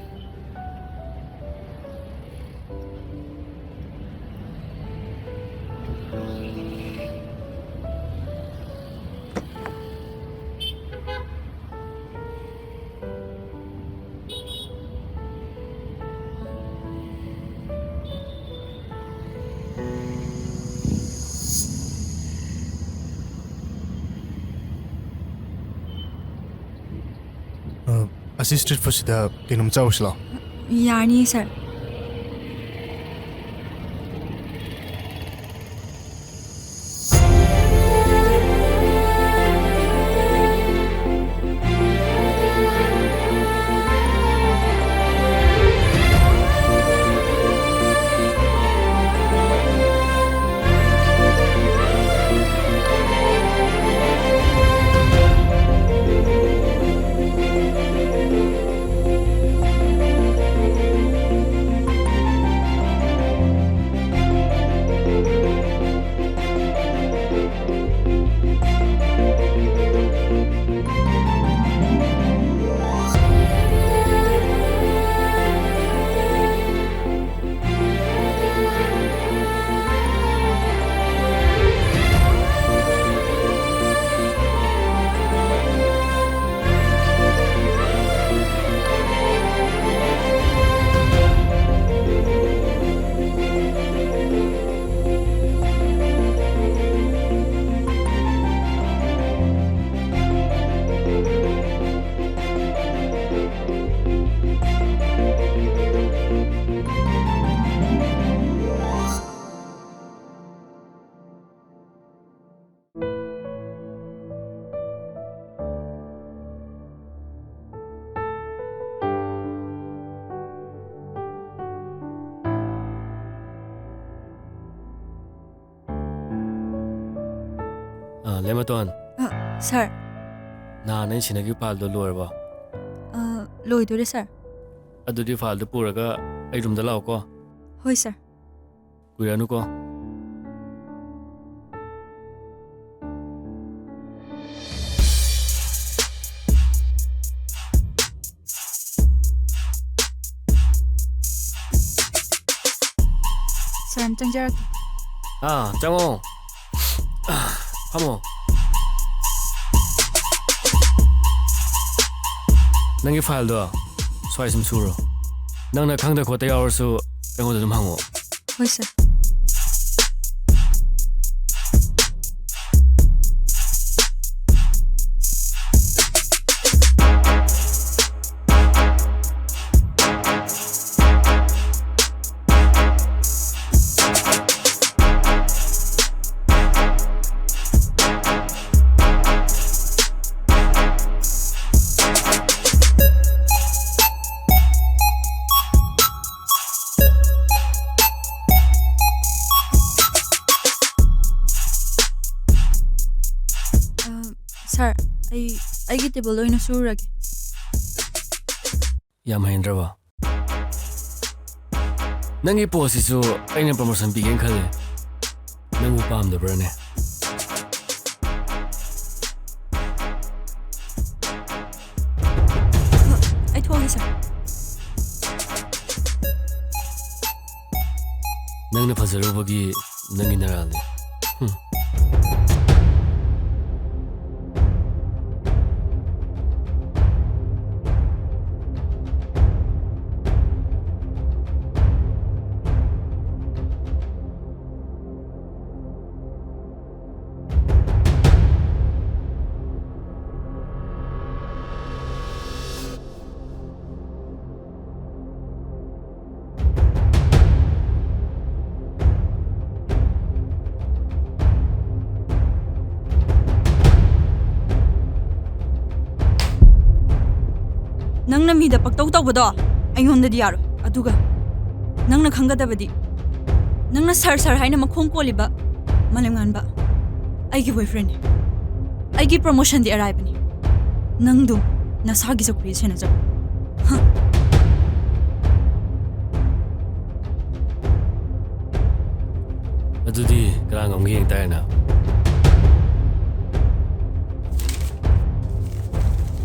ꯑ, ꯑꯁꯤ ꯁ꯭ꯇ꯭ꯔꯤꯠ ꯐꯨꯗꯁꯤꯗ ꯀꯩꯅꯣꯝ ꯆꯥꯔꯨꯁꯤ ꯂꯥꯛꯑꯣ꯫ ꯌꯥꯅꯤ, ꯁꯥꯔ꯫ ꯑ, ꯂꯦꯃꯇꯣꯟ꯫ ꯑ, ꯁꯥꯔ꯫ ꯅꯍꯥꯟ ꯑꯩꯅ ꯁꯤꯟꯅꯈꯤꯕ ꯐꯥꯏꯜꯗꯣ ꯂꯣꯏꯔꯕꯣ? ꯑ, ꯂꯣꯏꯗꯣꯔꯦ, ꯁꯥꯔ꯫ ꯑꯗꯨꯗꯤ ꯐꯥꯏꯜꯗꯣ ꯄꯨꯔꯒ ꯑꯩ ꯔꯨꯝꯗ ꯂꯥꯛꯑꯣꯀꯣ꯫ ꯍꯣꯏ, ꯁꯥꯔ꯫ ꯀꯨꯏꯔꯅꯨꯀꯣ꯫ ꯁꯥꯔ, ꯑꯝꯇꯪ ꯆꯪꯖꯔꯛꯀꯦ꯫ ꯑꯥ, ꯆꯪꯉꯣ꯫ ꯐꯝꯃꯣ꯫ ꯅꯪꯒꯤ ꯐꯥꯏꯜꯗꯣ ꯁ꯭ꯋꯥꯏ ꯁꯨꯝ ꯁꯨꯔꯣ꯫ ꯅꯪꯅ ꯈꯪꯗ ꯈꯣꯠꯇ ꯌꯥꯎꯔꯁꯨ ꯑꯩꯉꯣꯟꯗ ꯑꯗꯨꯝ ꯍꯪꯉꯛꯑꯣ꯫ ꯍꯣꯏ, ꯁꯥꯔ꯫ ꯑ, ꯁꯥꯔ, ꯑꯩ, ꯑꯩꯒꯤ ꯇꯦꯕꯜꯗ ꯑꯣꯏꯅ ꯁꯨꯔꯨꯔꯒꯦ꯫ ꯌꯥꯝ ꯍꯩꯅꯗ꯭ꯔꯕ? ꯅꯪꯒꯤ ꯄꯣꯁꯁꯤꯁꯨ ꯑꯩꯅ ꯄ꯭ꯔꯃꯣꯁꯟ ꯄꯤꯒꯦꯅ ꯈꯜꯂꯦ꯫ ꯅꯪꯕꯨ ꯄꯥꯝꯗꯕ꯭ꯔꯥꯅꯦ? ꯑꯩ ꯊꯣꯛꯑꯒꯦ, ꯁꯥꯔ꯫ ꯅꯪꯅ ꯐꯖꯔꯨꯕꯒꯤ ꯅꯪꯒꯤ ꯅꯔꯥꯜꯅꯤ꯫ ꯍꯨꯝ꯫ ꯅꯪꯅ ꯃꯤꯗ ꯄꯛꯇꯧ ꯇꯧꯕꯗꯣ ꯑꯩꯉꯣꯟꯗꯗꯤ ꯌꯥꯔꯣꯏ꯫ ꯑꯗꯨꯒ ꯅꯪꯅ ꯈꯪꯒꯗꯕꯗꯤ, ꯅꯪꯅ ꯁꯥꯔ, ꯁꯥꯔ ꯍꯥꯏꯅ ꯃꯈꯣꯡ ꯀꯣꯜꯂꯤꯕ ꯃꯥꯂꯦꯝꯉꯥꯟꯕ, ꯑꯩꯒꯤ ꯕꯣꯏꯐ꯭ꯔꯦꯟꯅꯤ꯫ ꯑꯩꯒꯤ ꯄ꯭ꯔꯣꯃꯣꯁꯟꯗꯤ ꯑꯔꯥꯏꯕꯅꯤ꯫ ꯅꯪꯗꯨꯝ ꯅꯁꯥꯒꯤ ꯆꯧꯀ꯭ꯔꯤꯗ ꯁꯦꯟꯅꯖꯧ꯫ ꯍ꯫ ꯑꯗꯨꯗꯤ ꯀꯅꯥ ꯉꯝꯒꯦ ꯌꯦꯡ ꯇꯥꯔꯦꯅ꯫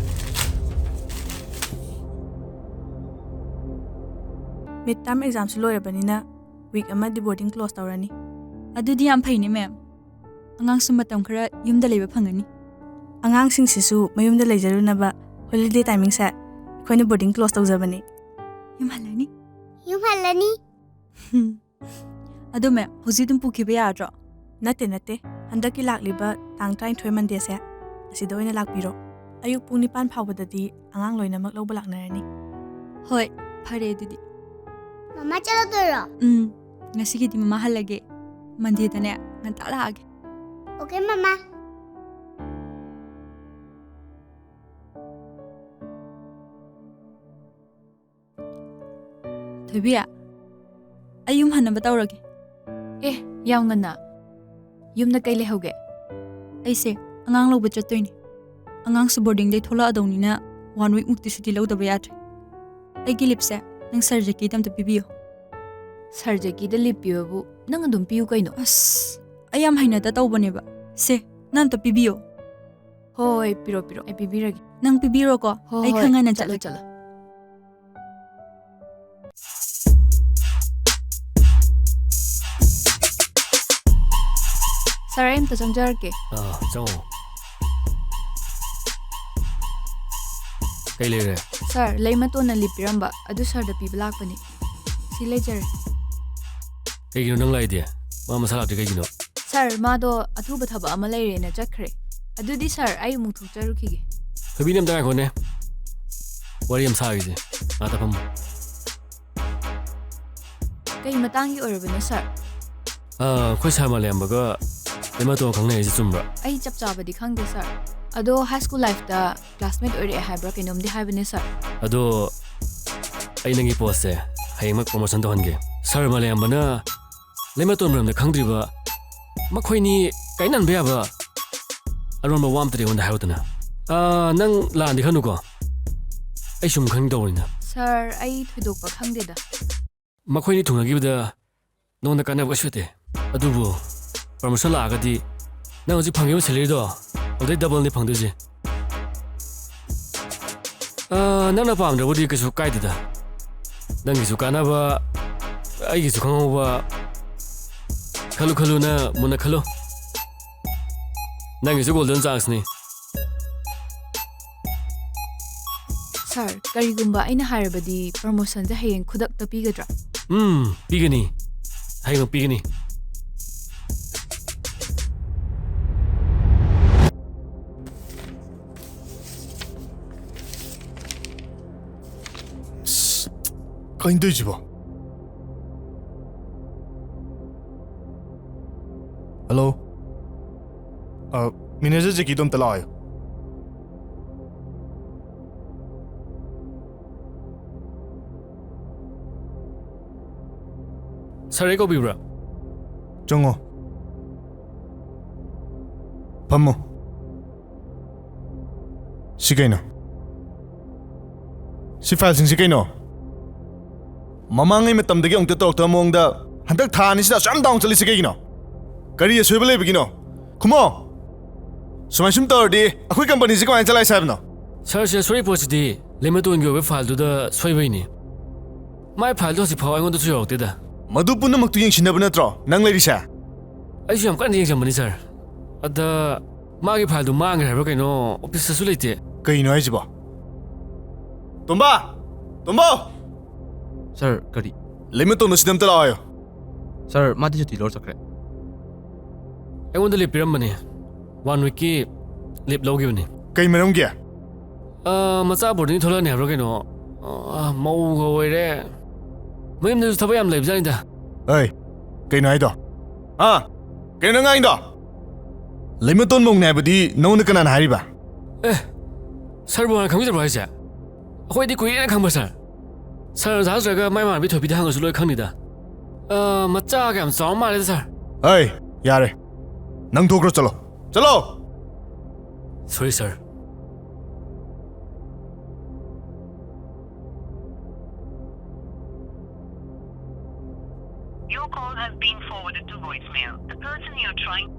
ꯃꯤꯗ ꯇꯥꯔꯝ ꯑꯦꯛꯖꯥꯝꯁꯨ ꯂꯣꯏꯔꯕꯅꯤꯅ ꯋꯤꯛ ꯑꯃꯗꯤ ꯕꯣꯔꯗꯤꯡ ꯀ꯭ꯂꯣꯖ ꯇꯧꯔꯅꯤ꯫ ꯑꯗꯨꯗꯤ ꯌꯥꯝ ꯐꯩꯅꯦ, ꯃꯦꯝ꯫ ꯑꯉꯥꯡꯁꯨ ꯃꯇꯝ ꯈꯔ ꯌꯨꯝꯗ ꯂꯩꯕ ꯐꯪꯒꯅꯤ꯫ ꯑꯉꯥꯡꯁꯤꯡꯁꯤꯁꯨ ꯃꯌꯨꯝꯗ ꯂꯩꯖꯔꯨꯅꯕ ꯍꯣꯂꯤꯗꯦ ꯇꯥꯏꯃꯤꯡꯁꯦ ꯑꯩꯈꯣꯏꯅ ꯕꯣꯔꯗꯤꯡ ꯀ꯭ꯂꯣꯖ ꯇꯧꯖꯕꯅꯤ꯫ ꯌꯨꯝ ꯍꯜꯂꯅꯤ꯫ ꯌꯨꯝ ꯍꯜꯂꯅꯤ꯫ ꯍꯨꯝ꯫ ꯑꯗꯣ ꯃꯦꯝ, ꯍꯧꯖꯤꯛ ꯑꯗꯨꯝ ꯄꯨꯈꯤꯕ ꯌꯥꯗ꯭ꯔꯣ? ꯅꯠꯇꯦ, ꯅꯠꯇꯦ꯫ ꯍꯟꯗꯛꯀꯤ ꯂꯥꯛꯂꯤꯕ ꯇꯥꯡ ꯇꯔꯥꯅꯤꯊꯣꯏ ꯃꯟꯗꯦꯁꯦ, ꯑꯁꯤꯗ ꯑꯣꯏꯅ ꯂꯥꯛꯄꯤꯔꯣ꯫ ꯑꯌꯨꯛ ꯄꯨꯡ ꯅꯤꯄꯥꯟ ꯐꯥꯎꯕꯗꯗꯤ ꯑꯉꯥꯡ ꯂꯣꯏꯅꯃꯛ ꯂꯧꯕ ꯂꯥꯛꯅꯔꯅꯤ꯫ ꯍꯣꯏ, ꯐꯔꯦ ꯑꯗꯨꯗꯤ꯫ ꯃꯃꯥ ꯆꯠꯂꯗꯣꯏꯔꯣ? ꯎꯝ, ꯉꯁꯤꯒꯤꯗꯤ ꯃꯃꯥ ꯍꯜꯂꯒꯦ꯫ ꯃꯟꯗꯦꯗꯅꯦ ꯉꯟꯇꯥ ꯂꯥꯛꯑꯒꯦ꯫ ꯑꯣꯀꯦ, ꯃꯃꯥ꯫ ꯊꯣꯏꯕꯤ, ꯑꯩ ꯌꯨꯝ ꯍꯟꯅꯕ ꯇꯧꯔꯒꯦ꯫ ꯑꯦ, ꯌꯥꯝ ꯉꯟꯅ? ꯌꯨꯝꯗ ꯀꯩ ꯂꯩꯍꯧꯒꯦ? ꯑꯩꯁꯦ ꯑꯉꯥꯡ ꯂꯧꯕ ꯆꯠꯇꯣꯏꯅꯦ꯫ ꯑꯉꯥꯡꯁꯨ ꯕꯣꯔꯗꯤꯡꯗꯩ ꯊꯣꯛꯂꯛꯑꯗꯧꯅꯤꯅ ꯋꯥꯟ ꯋꯤꯛꯃꯨꯛꯇꯤ ꯁꯨꯇꯤ ꯂꯧꯗꯕ ꯌꯥꯗ꯭ꯔꯦ꯫ ꯑꯩꯒꯤ ꯂꯤꯞꯁꯦ ꯅꯪ ꯁꯥꯔ ꯖꯦꯀꯤꯗ ꯑꯝꯇ ꯄꯤꯕꯤꯌꯣ꯫ ꯁꯥꯔ ꯖꯦꯀꯤꯗ ꯂꯤꯞ ꯄꯤꯕꯕꯨ ꯅꯪ ꯑꯗꯨꯝ ꯄꯤꯌꯨ ꯀꯩꯅꯣ꯫ ꯑꯁ, ꯑꯩ ꯌꯥꯝ ꯍꯩꯅꯗ ꯇꯧꯕꯅꯦꯕ꯫ ꯁꯦ, ꯅꯪ ꯑꯝꯇ ꯄꯤꯕꯤꯌꯣ꯫ ꯍꯣꯏ, ꯄꯤꯔꯣ, ꯄꯤꯔꯣ, ꯑꯩ ꯄꯤꯕꯤꯔꯒꯦ꯫ ꯅꯪ ꯄꯤꯕꯤꯔꯣꯀꯣ, ꯍꯣꯏ, ꯑꯩ ꯍꯣꯏ, ꯈꯔ ꯉꯟꯅ ꯆꯠꯂꯣ, ꯆꯠꯂꯒꯦ꯫ ꯆꯠꯂꯣ꯫ ꯁꯥꯔ, ꯑꯩ ꯑꯝꯇ ꯆꯪꯖꯔꯛꯀꯦ꯫ ꯑꯥ, ꯆꯪꯉꯣ꯫ ꯀꯩ ꯂꯩꯔꯦ? ꯁꯥꯔ, ꯂꯩꯃꯇꯣꯟꯅ ꯂꯤꯞ ꯄꯤꯔꯝꯕ, ꯑꯗꯨ ꯁꯥꯔꯗ ꯄꯤꯕ ꯂꯥꯛꯄꯅꯤ꯫ ꯁꯤ ꯂꯩꯖꯔꯦ꯫ ꯀꯩꯒꯤꯅꯣ ꯅꯪ ꯂꯥꯛꯏꯗꯤ? ꯃꯥ ꯃꯁꯥ ꯂꯥꯛꯇ꯭ꯔꯤ ꯀꯩꯒꯤꯅꯣ? ꯁꯥꯔ, ꯃꯥꯗꯣ ꯑꯊꯨꯕ ꯊꯕꯛ ꯑꯃ ꯂꯩꯔꯦꯅ ꯆꯠꯈ꯭ꯔꯦ꯫ ꯑꯗꯨꯗꯤ ꯁꯥꯔ, ꯑꯩ ꯑꯃꯨꯛ ꯊꯣꯛꯆꯔꯨꯈꯤꯒꯦ꯫ ꯊꯣꯏꯕꯤꯅꯦ, ꯑꯝꯇ ꯉꯥꯏꯈꯣꯅꯦ꯫ ꯋꯥꯔꯤ ꯑꯃ ꯁꯥꯈꯤꯁꯦ꯫ ꯉꯥꯛꯇ ꯐꯝꯃꯣ꯫ ꯀꯩ ꯃꯇꯥꯡꯒꯤ ꯑꯣꯏꯔꯕꯅꯣ, ꯁꯥꯔ? ꯑꯥ, ꯑꯩꯈꯣꯏ ꯁꯥꯔ ꯃꯥꯂꯦꯝꯕꯒ ꯂꯩꯃꯇꯣꯟ ꯈꯪꯅꯩ ꯍꯥꯏꯁꯦ ꯆꯨꯝꯕ꯭ꯔꯥ? ꯑꯩ ꯆꯞ ꯆꯥꯕꯗꯤ ꯈꯪꯗꯦ, ꯁꯥꯔ꯫ ꯑꯗꯣ ꯍꯥꯏ ꯁ꯭ꯀꯨꯜ ꯂꯥꯏꯐꯇ ꯀ꯭ꯂꯥꯁꯃꯦꯠ ꯑꯣꯏꯔꯛꯑꯦ ꯍꯥꯏꯕ꯭ꯔꯥ ꯀꯩꯅꯣꯝꯗꯤ ꯍꯥꯏꯕꯅꯦ, ꯁꯥꯔ꯫ ꯑꯗꯣ ꯑꯩ ꯅꯪꯒꯤ ꯄꯣꯁꯁꯦ ꯍꯌꯦꯡꯃꯛ ꯄ꯭ꯔꯣꯃꯣꯁꯟ ꯇꯧꯍꯟꯒꯦ꯫ ꯁꯥꯔ ꯃꯥꯂꯦꯝꯕꯅ ꯂꯩꯃꯇꯣꯟ ꯃꯔꯝꯗ ꯈꯪꯗ꯭ꯔꯤꯕ ꯃꯈꯣꯏꯅꯤ ꯀꯥꯏꯅꯍꯟꯕ ꯌꯥꯕ ꯑꯔꯣꯟꯕ ꯋꯥ ꯑꯝꯇꯗꯤ ꯑꯩꯉꯣꯟꯗ ꯍꯥꯏꯔꯛꯎꯗꯅ꯫ ꯑꯥ, ꯅꯪ ꯂꯥꯟꯗꯤ ꯈꯟꯅꯨꯀꯣ꯫ ꯑꯩ ꯁꯨꯝ ꯈꯪꯅꯤꯡ ꯇꯧꯕꯅꯤꯗ꯫ ꯁꯥꯔ, ꯑꯩ ꯊꯣꯏꯗꯣꯛꯄ ꯈꯪꯗꯦꯗ꯫ ꯃꯈꯣꯏꯅꯤ ꯊꯨꯡꯅꯈꯤꯕꯗ ꯅꯉꯣꯟꯗ ꯀꯥꯟꯅꯕ ꯀꯩꯁꯨ ꯂꯩꯇꯦ꯫ ꯑꯗꯨꯕꯨ promotion ꯂꯥꯛꯑꯒꯗꯤ ꯅꯪ ꯍꯧꯖꯤꯛ ꯐꯪꯉꯤꯕ salaryꯗꯣ ꯑꯗꯨꯗꯩ doubleꯅꯤ ꯐꯪꯗꯣꯏꯁꯦ꯫ ꯑꯥ, ꯅꯪꯅ ꯄꯥꯝꯗ꯭ꯔꯕꯨꯗꯤ ꯀꯩꯁꯨ ꯀꯥꯏꯗꯦꯗ꯫ ꯅꯪꯒꯤꯁꯨ ꯀꯥꯟꯅꯕ, ꯑꯩꯒꯤꯁꯨ ꯈꯪꯍꯧꯕ꯫ ꯈꯜꯂꯨ ꯈꯜꯂꯨꯅ ꯃꯨꯟꯅ ꯈꯜꯂꯨ꯫ ꯅꯪꯒꯤꯁꯨ golden chanceꯅꯤ꯫ ꯁꯥꯔ, ꯀꯔꯤꯒꯨꯝꯕ ꯑꯩꯅ ꯍꯥꯏꯔꯕꯗꯤ promotionꯁꯦ ꯍꯌꯦꯡ ꯈꯨꯗꯛꯇ ꯄꯤꯒꯗ꯭ꯔꯥ? ꯎꯝ, ꯄꯤꯒꯅꯤ꯫ ꯍꯌꯦꯡꯃꯛ ꯄꯤꯒꯅꯤ꯫ ꯑꯁ, ꯀꯩꯅꯣ ꯇꯧꯔꯤꯁꯤꯕꯣ? ꯍꯜꯂꯣ? ꯑ, manager ꯖꯦꯀꯤꯗꯣ ꯑꯝꯇ ꯂꯥꯛꯑꯣ꯫ ꯁꯥꯔ, ꯑꯩ ꯀꯧꯕꯤꯕ꯭ꯔꯥ? ꯆꯪꯉꯣ꯫ ꯐꯝꯃꯣ꯫ ꯁꯤ ꯀꯩꯅꯣ? ꯁꯤ fileꯁꯤꯡꯁꯤ ꯀꯩꯅꯣ? ꯃꯃꯥꯡꯉꯩ ꯃꯇꯝꯗꯒꯤ ꯑꯃꯨꯛꯇ ꯇꯧꯔꯛꯇꯕ ꯃꯑꯣꯡꯗ ꯍꯟꯗꯛ ꯊꯥ ꯑꯅꯤꯁꯤꯗ ꯑꯁꯨꯛ ꯌꯥꯝ down ꯆꯠꯂꯤꯁꯤ ꯀꯩꯒꯤꯅꯣ? ꯀꯔꯤ ꯑꯁꯣꯏꯕ ꯂꯩꯕꯒꯤꯅꯣ? ꯈꯨꯝꯃꯣ! ꯁꯨꯃꯥꯏ ꯁꯨꯝ ꯇꯧꯔꯗꯤ ꯑꯩꯈꯣꯏ companyꯁꯤ ꯀꯃꯥꯏꯅ ꯆꯂꯥꯏꯁꯦ ꯍꯥꯏꯕꯅꯣ? ꯁꯥꯔ, ꯁꯤꯗ ꯁꯣꯏꯔꯤ ꯄꯣꯠꯁꯤꯗꯤ ꯂꯦꯃꯦꯇꯣꯟꯒꯤ ꯑꯣꯏꯕ fileꯗꯨꯗ ꯁꯣꯏꯕꯩꯅꯤ꯫ ꯃꯥꯏ fileꯗꯣ ꯍꯧꯖꯤꯛ ꯐꯥꯎ ꯑꯩꯉꯣꯟꯗꯁꯨ ꯌꯧꯔꯛꯇꯦꯗ꯫ ꯃꯗꯨ ꯄꯨꯝꯅꯃꯛꯇꯨ ꯌꯦꯡꯁꯤꯟꯅꯕ ꯅꯠꯇ꯭ꯔꯣ ꯅꯪ ꯂꯩꯔꯤꯁꯦ? ꯑꯩꯁꯨ ꯌꯥꯝ ꯀꯟꯅ ꯌꯦꯡꯁꯤꯟꯕꯅꯤ, ꯁꯥꯔ꯫ ꯑꯗ ꯃꯥꯒꯤ fileꯗꯨ ꯃꯥꯡꯈ꯭ꯔꯦ ꯍꯥꯏꯕ꯭ꯔꯥ ꯀꯩꯅꯣ, officeꯇꯁꯨ ꯂꯩꯇꯦ꯫ ꯀꯩꯅꯣ ꯍꯥꯏꯁꯤꯕꯣ? ꯇꯣꯝꯕ! ꯇꯣꯝꯕ! ꯁꯥꯔ, ꯀꯔꯤ? ꯂꯩꯃꯇꯣꯟꯗꯣ ꯁꯤꯗ ꯑꯝꯇ ꯂꯥꯛꯑꯣ ꯍꯥꯏꯌꯣ꯫ ꯁꯥꯔ, ꯃꯥꯗꯤ ꯁꯨꯇꯤ ꯂꯧꯔ ꯆꯠꯈ꯭ꯔꯦ꯫ ꯑꯩꯉꯣꯟꯗ leave ꯄꯤꯔꯝꯕꯅꯦ꯫ One weekꯀꯤ leave ꯂꯧꯈꯤꯕꯅꯦ꯫ ꯀꯩ ꯃꯔꯝꯒꯤ? ꯑꯥ, ꯃꯆꯥ boardingꯗꯒꯤ ꯊꯣꯛꯂꯛꯑꯅꯤ ꯍꯥꯏꯕ꯭ꯔꯥ ꯀꯩꯅꯣ? ꯑꯥ, ꯃꯧꯒ ꯑꯣꯏꯔꯦ꯫ ꯃꯌꯨꯝꯗꯁꯨ ꯊꯕꯛ ꯌꯥꯝ ꯂꯩꯕꯖꯥꯠꯅꯤꯗ꯫ ꯑꯩ, ꯀꯩꯅꯣ ꯍꯥꯏꯗꯣ? ꯍꯥ? ꯀꯩꯅꯣ ꯅꯪ ꯉꯥꯡꯉꯤꯗꯣ? ꯂꯩꯃꯇꯣꯟ ꯃꯧꯅꯦ ꯍꯥꯏꯕꯗꯤ ꯅꯉꯣꯟꯗ ꯀꯅꯥꯅ ꯍꯥꯏꯔꯤꯕ? ꯑꯦ, ꯁꯥꯔꯕꯨ ꯍꯥꯟꯅ ꯈꯪꯕꯤꯗꯕ꯭ꯔꯣ ꯍꯥꯏꯁꯦ? ꯑꯩꯈꯣꯏꯗꯤ ꯀꯨꯏꯔꯦꯅ ꯈꯪꯕ, ꯁꯥꯔ꯫ ꯁꯥꯔꯅ ꯊꯥꯖꯗ꯭ꯔꯒ ꯃꯥꯏ ꯃꯃꯥꯟꯅꯕꯤ ꯊꯣꯏꯕꯤꯗ ꯍꯪꯉꯁꯨ ꯂꯣꯏ ꯈꯪꯅꯤꯗ꯫ ꯑꯥ, ꯃꯆꯥꯒ ꯌꯥꯝ ꯆꯥꯎꯔ ꯃꯥꯜꯂꯦꯗ, ꯁꯥꯔ꯫ ꯑꯩ, ꯌꯥꯔꯦ, ꯅꯪ ꯊꯣꯛꯈ꯭ꯔꯣ, ꯆꯠꯂꯣ, ꯆꯠꯂꯣ꯫ Sorry, sir. Your call has been forwarded to voicemail. The person you're trying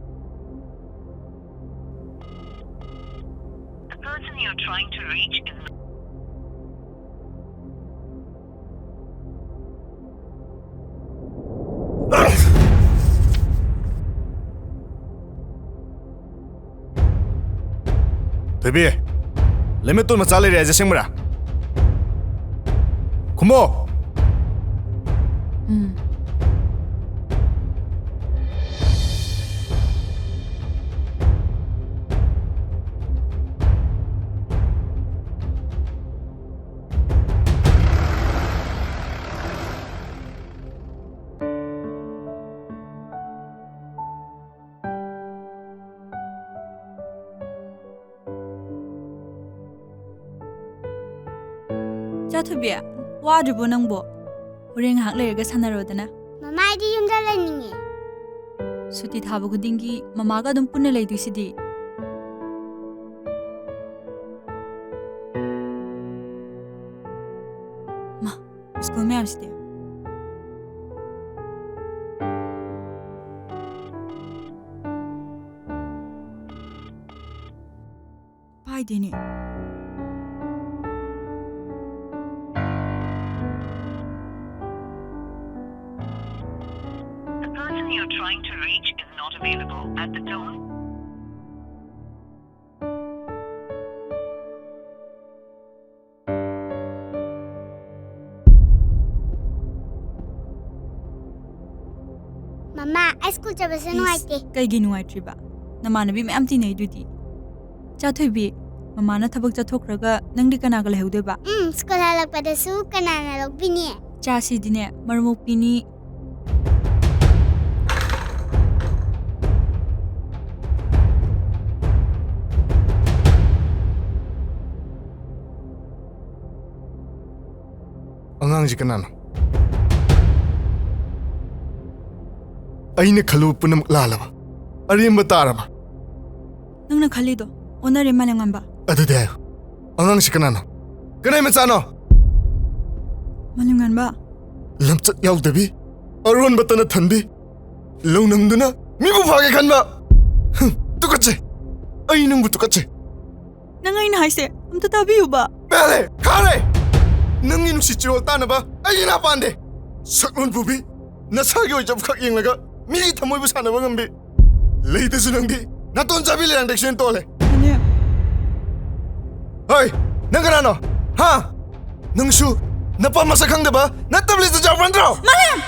the person you're trying to reach is ꯊꯣꯏꯕꯤ, ꯂꯩꯃꯇꯣꯟ ꯃꯆꯥ ꯂꯩꯔꯦ ꯍꯥꯏꯁꯦ ꯑꯁꯦꯡꯕꯔꯥ? ꯈꯨꯝꯃꯣ꯫ ꯎꯝ꯫ ꯆꯥꯊꯣꯏꯕꯤ, ꯋꯥꯗ꯭ꯔꯤꯕꯣ ꯅꯪꯕꯣ? ꯍꯣꯔꯦꯟ ꯉꯥꯏꯍꯥꯛ ꯂꯩꯔꯒ ꯁꯥꯟꯅꯔꯣꯗꯅ꯫ ꯃꯃꯥ, ꯑꯩꯗꯤ ꯌꯨꯝꯗ ꯂꯩꯅꯤꯡꯉꯦ꯫ ꯁꯨꯇꯤ ꯊꯥꯕ ꯈꯨꯗꯤꯡꯒꯤ ꯃꯃꯥꯒ ꯑꯗꯨꯝ ꯄꯨꯟꯅ ꯂꯩꯗꯣꯏꯁꯤꯗꯤ꯫ ꯃꯥ, school ꯃꯌꯥꯝꯁꯤꯗꯤ꯫ ꯄꯥꯏꯗꯦꯅꯦ꯫ The person you're trying to reach is not available at the tone. ꯃꯃꯥ, ꯑꯩ ꯁ꯭ꯀꯨꯜ ꯆꯠꯄꯁꯦ ꯏꯁ, ꯅꯨꯡꯉꯥꯏꯇꯦ꯫ ꯀꯩꯒꯤ ꯅꯨꯡꯉꯥꯏꯇ꯭ꯔꯤꯕ? ꯅꯃꯥꯟꯅꯕꯤ ꯃꯌꯥꯝ ꯇꯤꯟꯅꯩꯗꯨꯗꯤ꯫ ꯆꯥꯊꯣꯏꯕꯤ, ꯃꯃꯥꯅ ꯊꯕꯛ ꯆꯠꯊꯣꯛꯈ꯭ꯔꯒ ꯅꯪꯗꯤ ꯀꯅꯥꯒ ꯂꯩꯍꯧꯗꯣꯏꯕ? ꯎꯝ, ꯁ꯭ꯀꯨꯜ ꯍꯜꯂꯛꯄꯗꯁꯨ ꯀꯅꯥꯅ ꯂꯧꯕꯤꯅꯤ? ꯆꯥꯁꯤꯗꯤꯅꯦ, ꯃꯔꯨꯞ ꯃꯣꯛꯄꯤꯅꯤ꯫ ꯑꯉꯥꯡꯁꯤ ꯀꯅꯥꯅꯣ? ꯑꯩꯅ ꯈꯜꯂꯨꯕ ꯄꯨꯝꯅꯃꯛ ꯂꯥꯜꯂꯕ? ꯑꯔꯦꯝꯕ ꯇꯥꯔꯕ? ꯅꯪꯅ ꯈꯜꯂꯤꯗꯣ ꯑꯣꯟꯅꯔꯦ, ꯃꯥꯂꯦꯝꯉꯥꯟꯕ꯫ ꯑꯗꯨꯗꯤ ꯍꯥꯏꯌꯨ, ꯑꯉꯥꯡꯁꯤ ꯀꯅꯥꯅꯣ? ꯀꯅꯥꯏ ꯃꯆꯥꯅꯣ? ꯃꯥꯂꯦꯝꯉꯥꯟꯕ꯫ ꯂꯝꯆꯠ ꯌꯥꯎꯗꯕꯤ, ꯑꯔꯣꯟꯕ ꯇꯅ ꯊꯟꯕꯤ, ꯂꯧꯅꯝꯗꯨꯅ ꯃꯤꯕꯨ ꯐꯥꯒꯦ ꯈꯟꯕ꯫ ꯍꯨꯝ, ꯇꯨꯀꯠꯆꯩ꯫ ꯑꯩ ꯅꯪꯕꯨ ꯇꯨꯀꯠꯆꯩ꯫ ꯅꯪ ꯑꯩꯅ ꯍꯥꯏꯁꯦ ꯑꯝꯇ ꯇꯥꯕꯤꯌꯨꯕ꯫ ꯄꯦꯜꯂꯦ! ꯈꯥꯔꯦ! ꯅꯪꯒꯤ ꯅꯨꯡꯁꯤ ꯆꯤꯔꯣꯜ ꯇꯥꯅꯕ ꯑꯩꯒꯤ ꯅꯥ ꯄꯥꯟꯗꯦ꯫ ꯁꯛꯂꯣꯟ ꯄꯨꯕꯤ, ꯅꯁꯥꯒꯤ ꯑꯣꯏꯖꯕ ꯈꯛ ꯌꯦꯡꯂꯒ ꯃꯤꯒꯤ ꯊꯃꯣꯏꯕꯨ ꯁꯥꯟꯅꯕ ꯉꯝꯕꯤ꯫ ꯂꯩꯇꯁꯨ ꯅꯪꯗꯤ ꯅꯥꯇꯣꯟ ꯆꯥꯕꯤ ꯂꯩꯔꯥꯡꯗꯦꯛꯁꯤꯅ ꯇꯣꯜꯂꯦ꯫ ꯃꯥꯂꯦꯝ꯫ ꯍꯣꯏ, ꯅꯪ ꯀꯅꯥꯅꯣ? ꯍꯥ? ꯅꯪꯁꯨ ꯅꯄꯥ ꯃꯁꯛ ꯈꯪꯗꯕ ꯅꯠꯇꯕ ꯂꯤꯁꯇ ꯌꯥꯎꯕ ꯅꯠꯇ꯭ꯔꯣ? ꯃꯥꯂꯦꯝ!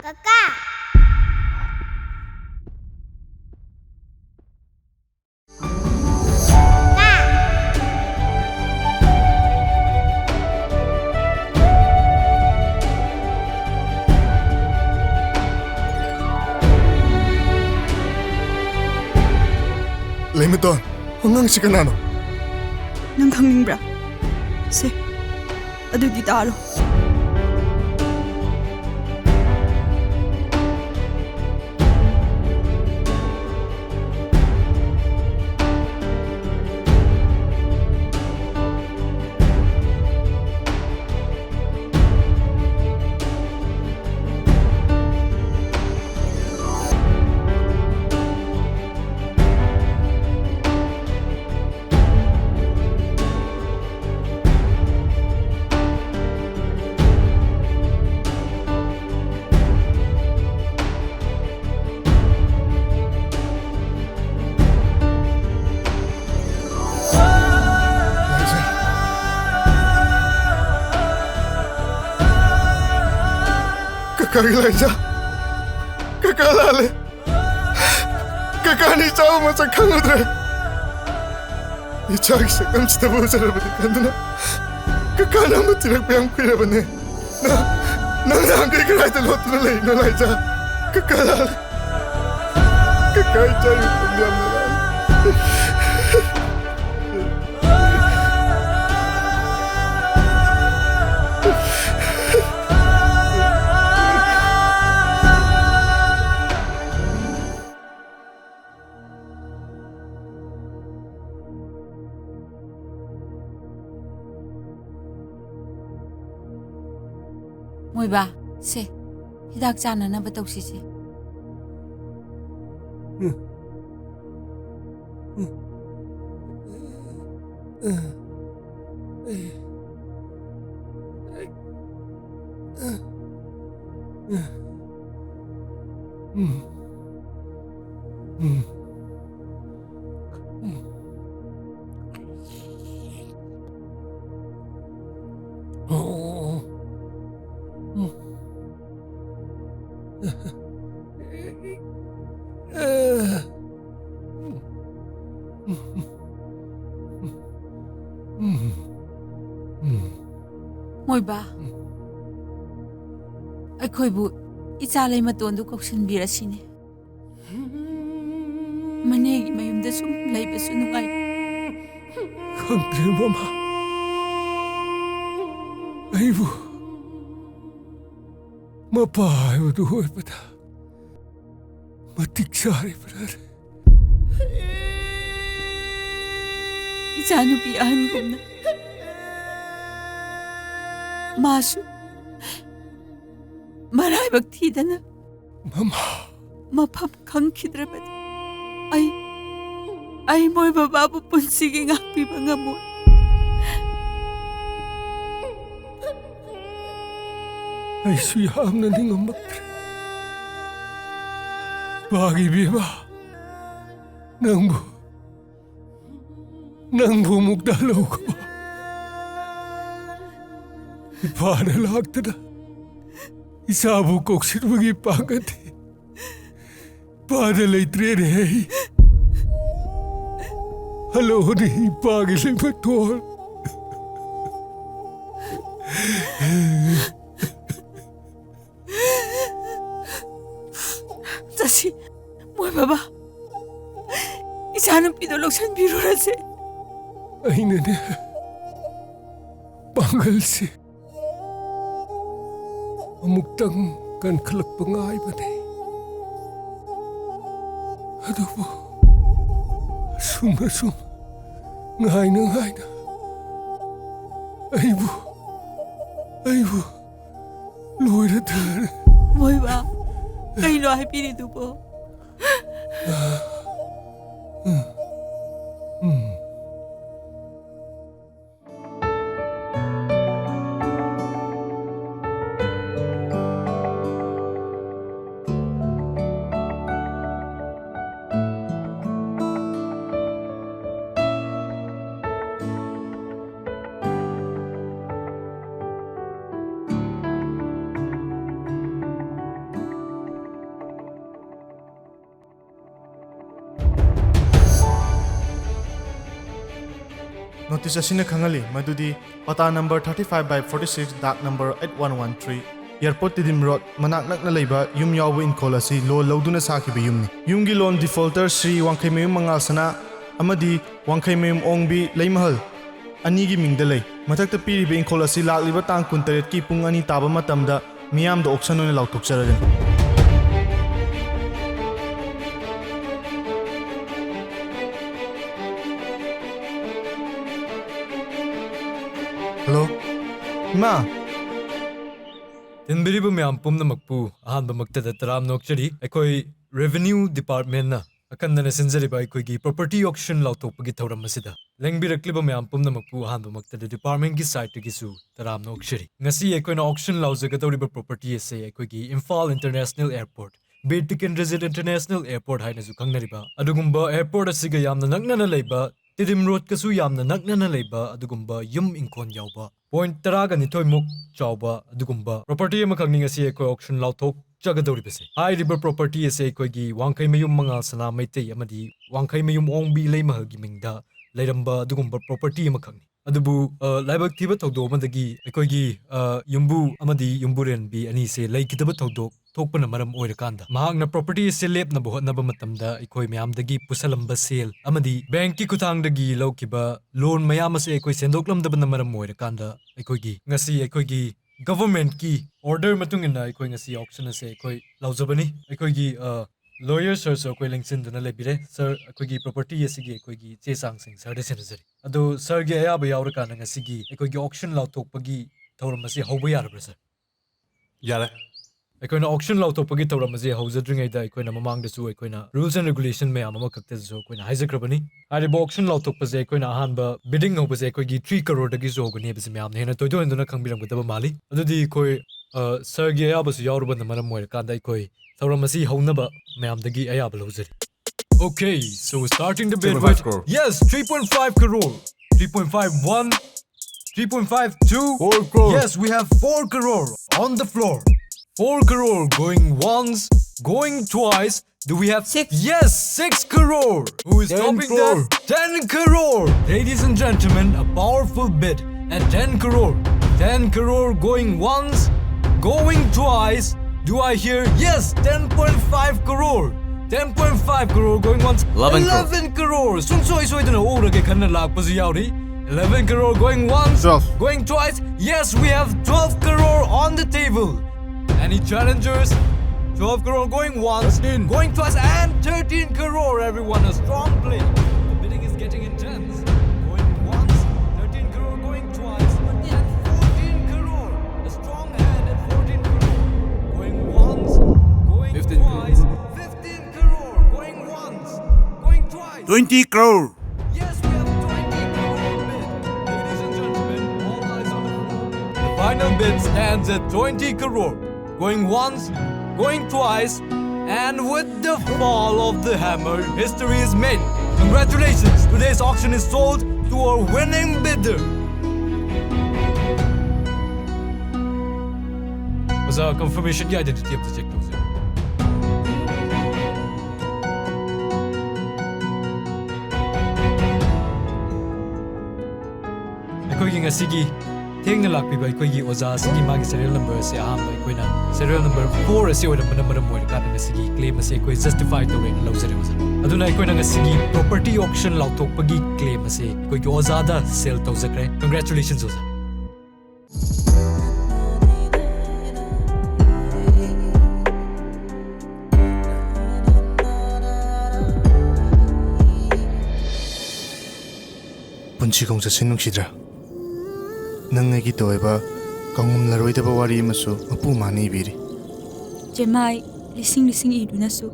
ꯀꯀꯥ! ꯂꯩꯃꯇꯣꯟ, ꯑꯉꯥꯡꯁꯤ ꯀꯅꯥꯅꯣ? ꯅꯪ ꯈꯪꯅꯤꯡꯕ꯭ꯔꯥ? ꯁꯦ, ꯑꯗꯨꯗꯤ ꯇꯥꯔꯣ꯫ ꯀꯀꯥꯒꯤ ꯂꯥꯏꯖꯥ, ꯀꯀꯥ ꯂꯥꯜꯂꯦ꯫ ꯀꯀꯥꯅꯤ ꯆꯥꯕ ꯃꯁꯛ ꯈꯪꯉꯨꯗ꯭ꯔꯦ꯫ ꯏꯆꯥꯒꯤ ꯁꯛꯇꯝꯁꯤꯗꯕꯨ ꯎꯖꯔꯕꯗꯤ ꯈꯟꯗꯨꯅ ꯀꯀꯥꯅ ꯑꯃ ꯊꯤꯔꯛꯄ ꯌꯥꯝ ꯀꯨꯏꯔꯕꯅꯦ꯫ ꯅꯪ, ꯅꯪ ꯅꯍꯥꯟꯈꯩ ꯀꯗꯥꯏꯗ ꯂꯣꯠꯇꯨꯅ ꯂꯩꯔꯤꯅꯣ, ꯂꯥꯏꯖꯥ? ꯀꯀꯥ ꯂꯥꯛꯂꯦ꯫ ꯀꯀꯥ, ꯏꯆꯥ ꯌꯣꯛꯐꯝ ꯌꯥꯝꯅ ꯂꯥꯛꯂꯦ꯫ ꯃꯣꯏꯕꯥ, ꯁꯦ, ꯍꯤꯗꯥꯛ ꯆꯥꯅꯅꯕ ꯇꯧꯁꯤꯁꯦ꯫ ꯃꯣꯏꯕꯥ, ꯑꯩꯈꯣꯏꯕꯨ ꯏꯆꯥ ꯂꯩꯃꯇꯣꯟꯗꯨ ꯀꯧꯁꯤꯟꯕꯤꯔꯁꯤꯅꯦ꯫ ꯃꯅꯦꯒꯤ ꯃꯌꯨꯝꯗ ꯁꯨꯝ ꯂꯩꯕꯁꯨ ꯅꯨꯡꯉꯥꯏ꯫ ꯈꯪꯗ꯭ꯔꯦ ꯃꯃꯥ, ꯑꯩꯕꯨ ꯃꯄꯥ ꯍꯥꯏꯕꯗꯨ ꯑꯣꯏꯕꯗ ꯃꯇꯤꯛ ꯆꯥꯔꯤꯕ꯭ꯔꯥ? ꯏꯆꯥꯅꯨꯄꯤ ꯑꯍꯟꯒꯨꯝꯅ ꯃꯥꯁꯨ ꯃꯔꯥꯏꯕꯛ ꯊꯤꯗꯅ ꯃꯃꯥ꯫ ꯃꯐꯝ ꯈꯪꯈꯤꯗ꯭ꯔꯕꯗꯤ ꯑꯩ, ꯑꯩ ꯃꯣꯏ ꯕꯕꯥꯕꯨ ꯄꯨꯟꯁꯤꯒꯤ ꯉꯥꯛꯄꯤꯕ ꯉꯝꯃꯣꯏ꯫ ꯑꯩꯁꯨ ꯌꯥꯝꯅ ꯅꯤꯡꯉꯝꯃꯛꯇ꯭ꯔꯦ꯫ ꯄꯥꯒꯤ ꯏꯕꯦꯝꯃ, ꯅꯪꯕꯨ, ꯅꯪꯕꯨ ꯑꯃꯨꯛꯇ ꯂꯧꯈꯣ꯫ ꯏꯄꯥꯅ ꯂꯥꯛꯇꯅ ꯏꯆꯥꯕꯨ ꯀꯣꯛꯁꯤꯟꯕꯒꯤ ꯄꯥꯡꯒꯜꯗꯤ ꯄꯥꯗ ꯂꯩꯇ꯭ꯔꯦꯅꯦ꯫ ꯍꯜꯂꯛꯑꯣꯅꯦ, ꯏꯄꯥꯒꯤ ꯂꯩꯃꯊꯣꯟ꯫ ꯆꯠꯁꯤ, ꯃꯣꯏ ꯕꯕꯥ, ꯏꯆꯥꯅꯨꯄꯤꯗꯣ ꯂꯧꯁꯤꯟꯕꯤꯔꯨꯔꯁꯦ꯫ ꯑꯩꯅꯅꯦ, ꯄꯥꯡꯒꯜꯁꯦ ꯑꯃꯨꯛꯇꯪ ꯀꯟꯈꯠꯂꯛꯄ ꯉꯥꯏꯕꯅꯦ꯫ ꯑꯗꯨꯕꯨ ꯑꯁꯨꯝ ꯑꯁꯨꯝ ꯉꯥꯏꯅ ꯉꯥꯏꯅ ꯑꯩꯕꯨ, ꯑꯩꯕꯨ ꯂꯣꯏꯔꯗ꯭ꯔ? ꯃꯣꯏꯕ, ꯀꯩꯅꯣ ꯍꯥꯏꯕꯤꯔꯤꯗꯨꯕꯣ? ꯎꯝ꯫ Notice ꯑꯁꯤꯅ ꯈꯪꯍꯜꯂꯤ ꯃꯗꯨꯗꯤ ꯄꯇꯥ number thirty five by forty six, dark number eight one one three, Airport, Tiddim road ꯃꯅꯥꯛ ꯅꯛꯅ ꯂꯩꯕ ꯌꯨꯝ ꯌꯥꯎꯕ ꯏꯪꯈꯣꯜ ꯑꯁꯤ loan ꯂꯧꯗꯨꯅ ꯁꯥꯈꯤꯕ ꯌꯨꯝꯅꯤ꯫ ꯌꯨꯝꯒꯤ loan defaulter ꯁ꯭ꯔꯤ ꯋꯥꯡꯈꯩꯃꯌꯨꯝ ꯃꯉꯥꯜ ꯁꯅꯥ ꯑꯃꯗꯤ ꯋꯥꯡꯈꯩꯃꯌꯨꯝ ꯑꯣꯡꯕꯤ ꯂꯩꯃꯍꯜ ꯑꯅꯤꯒꯤ ꯃꯤꯡꯗ ꯂꯩ꯫ ꯃꯊꯛꯇ ꯄꯤꯔꯤꯕ ꯏꯪꯈꯣꯜ ꯑꯁꯤ ꯂꯥꯛꯂꯤꯕ ꯇꯥꯡ ꯀꯨꯟꯇꯔꯦꯠꯀꯤ ꯄꯨꯡ ꯑꯅꯤ ꯇꯥꯕ ꯃꯇꯝꯗ ꯃꯤꯌꯥꯝꯗ auction ꯑꯣꯏꯅ ꯂꯥꯎꯊꯣꯛꯆꯔꯒꯅꯤ꯫ ꯍꯜꯂꯣ, ꯏꯃꯥ꯫ ꯇꯤꯟꯕꯤꯔꯤꯕ ꯃꯌꯥꯝ ꯄꯨꯝꯅꯃꯛꯄꯨ ꯑꯍꯥꯟꯕꯃꯛꯇꯗ ꯇꯔꯥꯝꯅ ꯑꯣꯛꯆꯔꯤ꯫ ꯑꯩꯈꯣꯏ Revenue Departmentꯅ ꯑꯈꯟꯅꯅ ꯁꯤꯟꯖꯔꯤꯕ ꯑꯩꯈꯣꯏꯒꯤ property auction ꯂꯥꯎꯊꯣꯛꯄꯒꯤ ꯊꯧꯔꯝ ꯑꯁꯤꯗ ꯂꯦꯡꯕꯤꯔꯛꯂꯤꯕ ꯃꯌꯥꯝ ꯄꯨꯝꯅꯃꯛꯄꯨ ꯑꯍꯥꯟꯕꯃꯛꯇꯗ departmentꯀꯤ sideꯇꯒꯤꯁꯨ ꯇꯔꯥꯝꯅ ꯑꯣꯛꯆꯔꯤ꯫ ꯉꯁꯤ ꯑꯩꯈꯣꯏꯅ auction ꯂꯥꯎꯖꯒꯗꯧꯔꯤꯕ property ꯑꯁꯤ ꯑꯩꯈꯣꯏꯒꯤ Imphal International Airport, Bir Tikendrajit International Airport ꯍꯥꯏꯅꯁꯨ ꯈꯪꯅꯔꯤꯕ ꯑꯗꯨꯒꯨꯝꯕ airport ꯑꯁꯤꯒ ꯌꯥꯝꯅ ꯅꯛꯅꯅ ꯂꯩꯕ, ꯇꯤꯗꯤꯝ ꯔꯣꯗꯀꯁꯨ ꯌꯥꯝꯅ ꯅꯛꯅꯅ ꯂꯩꯕ ꯑꯗꯨꯒꯨꯝꯕ ꯌꯨꯝ ꯏꯪꯈꯣꯜ ꯌꯥꯎꯕ point ꯇꯔꯥꯒꯅꯤꯊꯣꯏꯃꯨꯛ ꯆꯥꯎꯕ ꯑꯗꯨꯒꯨꯝꯕ property ꯑꯃꯈꯛꯅꯤ ꯉꯁꯤ ꯑꯩꯈꯣꯏ auction ꯂꯥꯎꯊꯣꯛ ꯆꯠꯀꯗꯧꯔꯤꯕꯁꯦ꯫ ꯍꯥꯏꯔꯤꯕ property ꯑꯁꯦ ꯑꯩꯈꯣꯏꯒꯤ ꯋꯥꯡꯈꯩꯃꯌꯨꯝ ꯃꯉꯥꯜ ꯁꯅꯥ ꯃꯩꯇꯩ ꯑꯃꯗꯤ ꯋꯥꯡꯈꯩꯃꯌꯨꯝ ꯑꯣꯡꯕꯤ ꯂꯩꯃꯍꯜꯒꯤ ꯃꯤꯡꯗ ꯂꯩꯔꯝꯕ ꯑꯗꯨꯒꯨꯝꯕ property ꯑꯃꯈꯛꯅꯤ꯫ ꯑꯗꯨꯕꯨ, ꯑ, ꯂꯥꯏꯕꯛ ꯊꯤꯕ ꯊꯧꯗꯣꯛ ꯑꯃꯗꯒꯤ ꯑꯩꯈꯣꯏꯒꯤ, ꯑ, ꯌꯨꯝꯕꯨ ꯑꯃꯗꯤ ꯌꯨꯝꯕꯨꯔꯦꯟꯕꯤ ꯑꯅꯤꯁꯦ ꯂꯩꯈꯤꯗꯕ ꯊꯧꯗꯣꯛ ꯊꯣꯛꯄꯅ ꯃꯔꯝ ꯑꯣꯏꯔꯀꯥꯟꯗ, ꯃꯍꯥꯛꯅ property ꯑꯁꯤ ꯂꯦꯞꯅꯕ ꯍꯣꯠꯅꯕ ꯃꯇꯝꯗ ꯑꯩꯈꯣꯏ ꯃꯌꯥꯝꯗꯒꯤ ꯄꯨꯁꯜꯂꯝꯕ ꯁꯦꯜ ꯑꯃꯗꯤ bankꯀꯤ ꯈꯨꯠꯊꯥꯡꯗꯒꯤ ꯂꯧꯈꯤꯕ loan ꯃꯌꯥꯝ ꯑꯁꯦ ꯑꯩꯈꯣꯏ ꯁꯦꯟꯗꯣꯛꯂꯝꯗꯕꯅ ꯃꯔꯝ ꯑꯣꯏꯔꯀꯥꯟꯗ, ꯑꯩꯈꯣꯏꯒꯤ ꯉꯁꯤ ꯑꯩꯈꯣꯏꯒꯤ governmentꯀꯤ order ꯃꯇꯨꯡ ꯏꯟꯅ ꯑꯩꯈꯣꯏ ꯉꯁꯤ auction ꯑꯁꯦ ꯑꯩꯈꯣꯏ ꯂꯥꯎꯖꯕꯅꯤ꯫ ꯑꯩꯈꯣꯏꯒꯤ, ꯑ, lawyer sirꯁꯨ ꯑꯩꯈꯣꯏ ꯂꯦꯡꯁꯤꯟꯗꯨꯅ ꯂꯩꯕꯤꯔꯦ꯫ Sir, ꯑꯩꯈꯣꯏꯒꯤ property ꯑꯁꯤꯒꯤ ꯑꯩꯈꯣꯏꯒꯤ ꯆꯦ ꯆꯥꯡꯁꯤꯡ sirꯗ ꯁꯤꯟꯅꯖꯔꯤ꯫ ꯑꯗꯨ sirꯒꯤ ꯑꯌꯥꯕ ꯌꯥꯎꯔꯀꯥꯟꯗ ꯉꯁꯤꯒꯤ ꯑꯩꯈꯣꯏꯒꯤ auction ꯂꯥꯎꯊꯣꯛꯄꯒꯤ ꯊꯧꯔꯝ ꯑꯁꯤ ꯍꯧꯕ ꯌꯥꯔꯕ꯭ꯔꯥ, sir? ꯌꯥꯔꯦ꯫ ꯑꯩꯈꯣꯏꯅ auction ꯂꯥꯎꯊꯣꯛꯄꯒꯤ ꯊꯧꯔꯝ ꯑꯁꯤ ꯍꯧꯖꯗ꯭ꯔꯤꯉꯩꯗ ꯑꯩꯈꯣꯏꯅ ꯃꯃꯥꯡꯗꯁꯨ ꯑꯩꯈꯣꯏꯅ rules and regulation ꯃꯌꯥꯝ ꯑꯃꯈꯛꯇꯁꯨ ꯑꯩꯈꯣꯏꯅ ꯍꯥꯏꯖꯈ꯭ꯔꯕꯅꯤ꯫ ꯍꯥꯏꯔꯤꯕ auction ꯂꯥꯎꯊꯣꯛꯄꯁꯦ ꯑꯩꯈꯣꯏꯅ ꯑꯍꯥꯟꯕ bidding ꯍꯧꯕꯁꯦ ꯑꯩꯈꯣꯏꯒꯤ three crore ꯗꯒꯤꯁꯨ ꯍꯧꯒꯅꯤ ꯍꯥꯏꯕꯁꯤ ꯃꯌꯥꯝꯅ ꯍꯦꯟꯅ ꯊꯣꯏꯗꯣꯛ ꯍꯦꯟꯗꯣꯛꯅ ꯈꯪꯕꯤꯔꯝꯒꯗꯕ ꯃꯥꯜꯂꯤ꯫ ꯑꯗꯨꯗꯤ ꯑꯩꯈꯣꯏ, ꯑ, sirꯒꯤ ꯑꯌꯥꯕꯁꯨ ꯌꯥꯎꯔꯕꯅ ꯃꯔꯝ ꯑꯣꯏꯔꯀꯥꯟꯗ ꯑꯩꯈꯣꯏ ꯊꯧꯔꯝ ꯑꯁꯤ ꯍꯧꯅꯕ ꯃꯌꯥꯝꯗꯒꯤ ꯑꯌꯥꯕ ꯂꯧꯖꯔꯤ꯫ Okay, so starting the bid with, yes, three point five crore, three point five one, three point five two. Four crore. Yes, we have four crore on the floor. Four crore going once, going twice. Do we have six? Yes, six crore. Who is topping that? Ten crore. Ladies and gentlemen, a powerful bid at ten crore. Ten crore going once, going twice. Do I hear? Yes, ten point five crore. Ten point five crore going once. Eleven crore. Eleven crore. ꯁꯨꯡꯁꯣꯏ ꯁꯣꯏꯗꯅ ꯎꯔꯒꯦ ꯈꯟꯅ ꯂꯥꯛꯄꯁꯨ ꯌꯥꯎꯔꯤ꯫ Eleven crore going once, twelve. Going twice. Yes, we have twelve crore on the table. Any challengers? Twelve crore going once, thirteen. Going twice, and thirteen crore. Everyone, a strong play. The bidding is getting intense. Going once, thirteen crore going twice, and fourteen crore. A strong hand at fourteen crore. Going once, going twice, fifteen crore. Going once, going twice. Twenty crore. Yes, we have twenty crore bid. Ladies and gentlemen, all eyes on the floor. The final bid stands at twenty crore. Going once, going twice, and with the fall of the hammer, history is made. Congratulations, today's auction is sold to our winning bidder. Was ꯀꯟꯐꯔꯃꯦꯁꯟꯒꯤ identity ꯑꯝꯇ check ꯇꯧꯖꯩ꯫ ꯑꯩꯈꯣꯏꯒꯤ ꯉꯁꯤꯒꯤ ꯊꯦꯡꯅ ꯂꯥꯛꯄꯤꯕ ꯑꯩꯈꯣꯏꯒꯤ ꯑꯣꯖꯥ ꯑꯁꯤꯒꯤ ꯃꯥꯒꯤ ꯁꯦꯔꯤꯌꯦꯜ ꯅꯝꯕꯔ ꯑꯁꯦ ꯑꯍꯥꯟꯕ ꯑꯩꯈꯣꯏꯅ ꯁꯦꯔꯤꯌꯦꯜ ꯅꯝꯕꯔ ꯐꯣꯔ ꯑꯁꯤ ꯑꯣꯏꯔꯝꯕꯅ ꯃꯔꯝ ꯑꯣꯏꯔꯀꯥꯟꯗ ꯉꯁꯤꯒꯤ ꯀ꯭ꯂꯦꯝ ꯑꯁꯤ ꯑꯩꯈꯣꯏ ꯖꯁꯇꯤꯐꯥꯏ ꯇꯧꯔꯦꯅ ꯂꯧꯖꯔꯦ ꯑꯣꯖꯥ꯫ ꯑꯗꯨꯅ ꯑꯩꯈꯣꯏꯅ ꯉꯁꯤꯒꯤ ꯄ꯭ꯔꯣꯄꯔꯇꯤ ꯑꯣꯛꯁꯟ ꯂꯥꯎꯊꯣꯛꯄꯒꯤ ꯀ꯭ꯂꯦꯝ ꯑꯁꯤ ꯑꯩꯈꯣꯏꯒꯤ ꯑꯣꯖꯥꯗ ꯁꯦꯜ ꯇꯧꯖꯈ꯭ꯔꯦ꯫ ꯀꯪꯒ꯭ꯔꯦꯆꯨꯂꯦꯁꯟꯁ ꯑꯣꯖꯥ꯫ ꯄꯨꯟꯁꯤ ꯈꯣꯡꯆꯠꯁꯤ ꯅꯨꯡꯁꯤꯗ꯭ꯔꯥ? ꯅꯪ ꯑꯩꯒꯤ ꯇꯣꯏꯕ ꯀꯥꯎꯉꯝꯂꯔꯣꯏꯗꯕ ꯋꯥꯔꯤ ꯑꯃꯁꯨ ꯃꯄꯨ ꯃꯥꯅ ꯏꯕꯤꯔꯤ꯫ ꯆꯦꯃꯥꯏ ꯂꯤꯁꯤꯡ ꯂꯤꯁꯤꯡ ꯏꯗꯨꯅꯁꯨ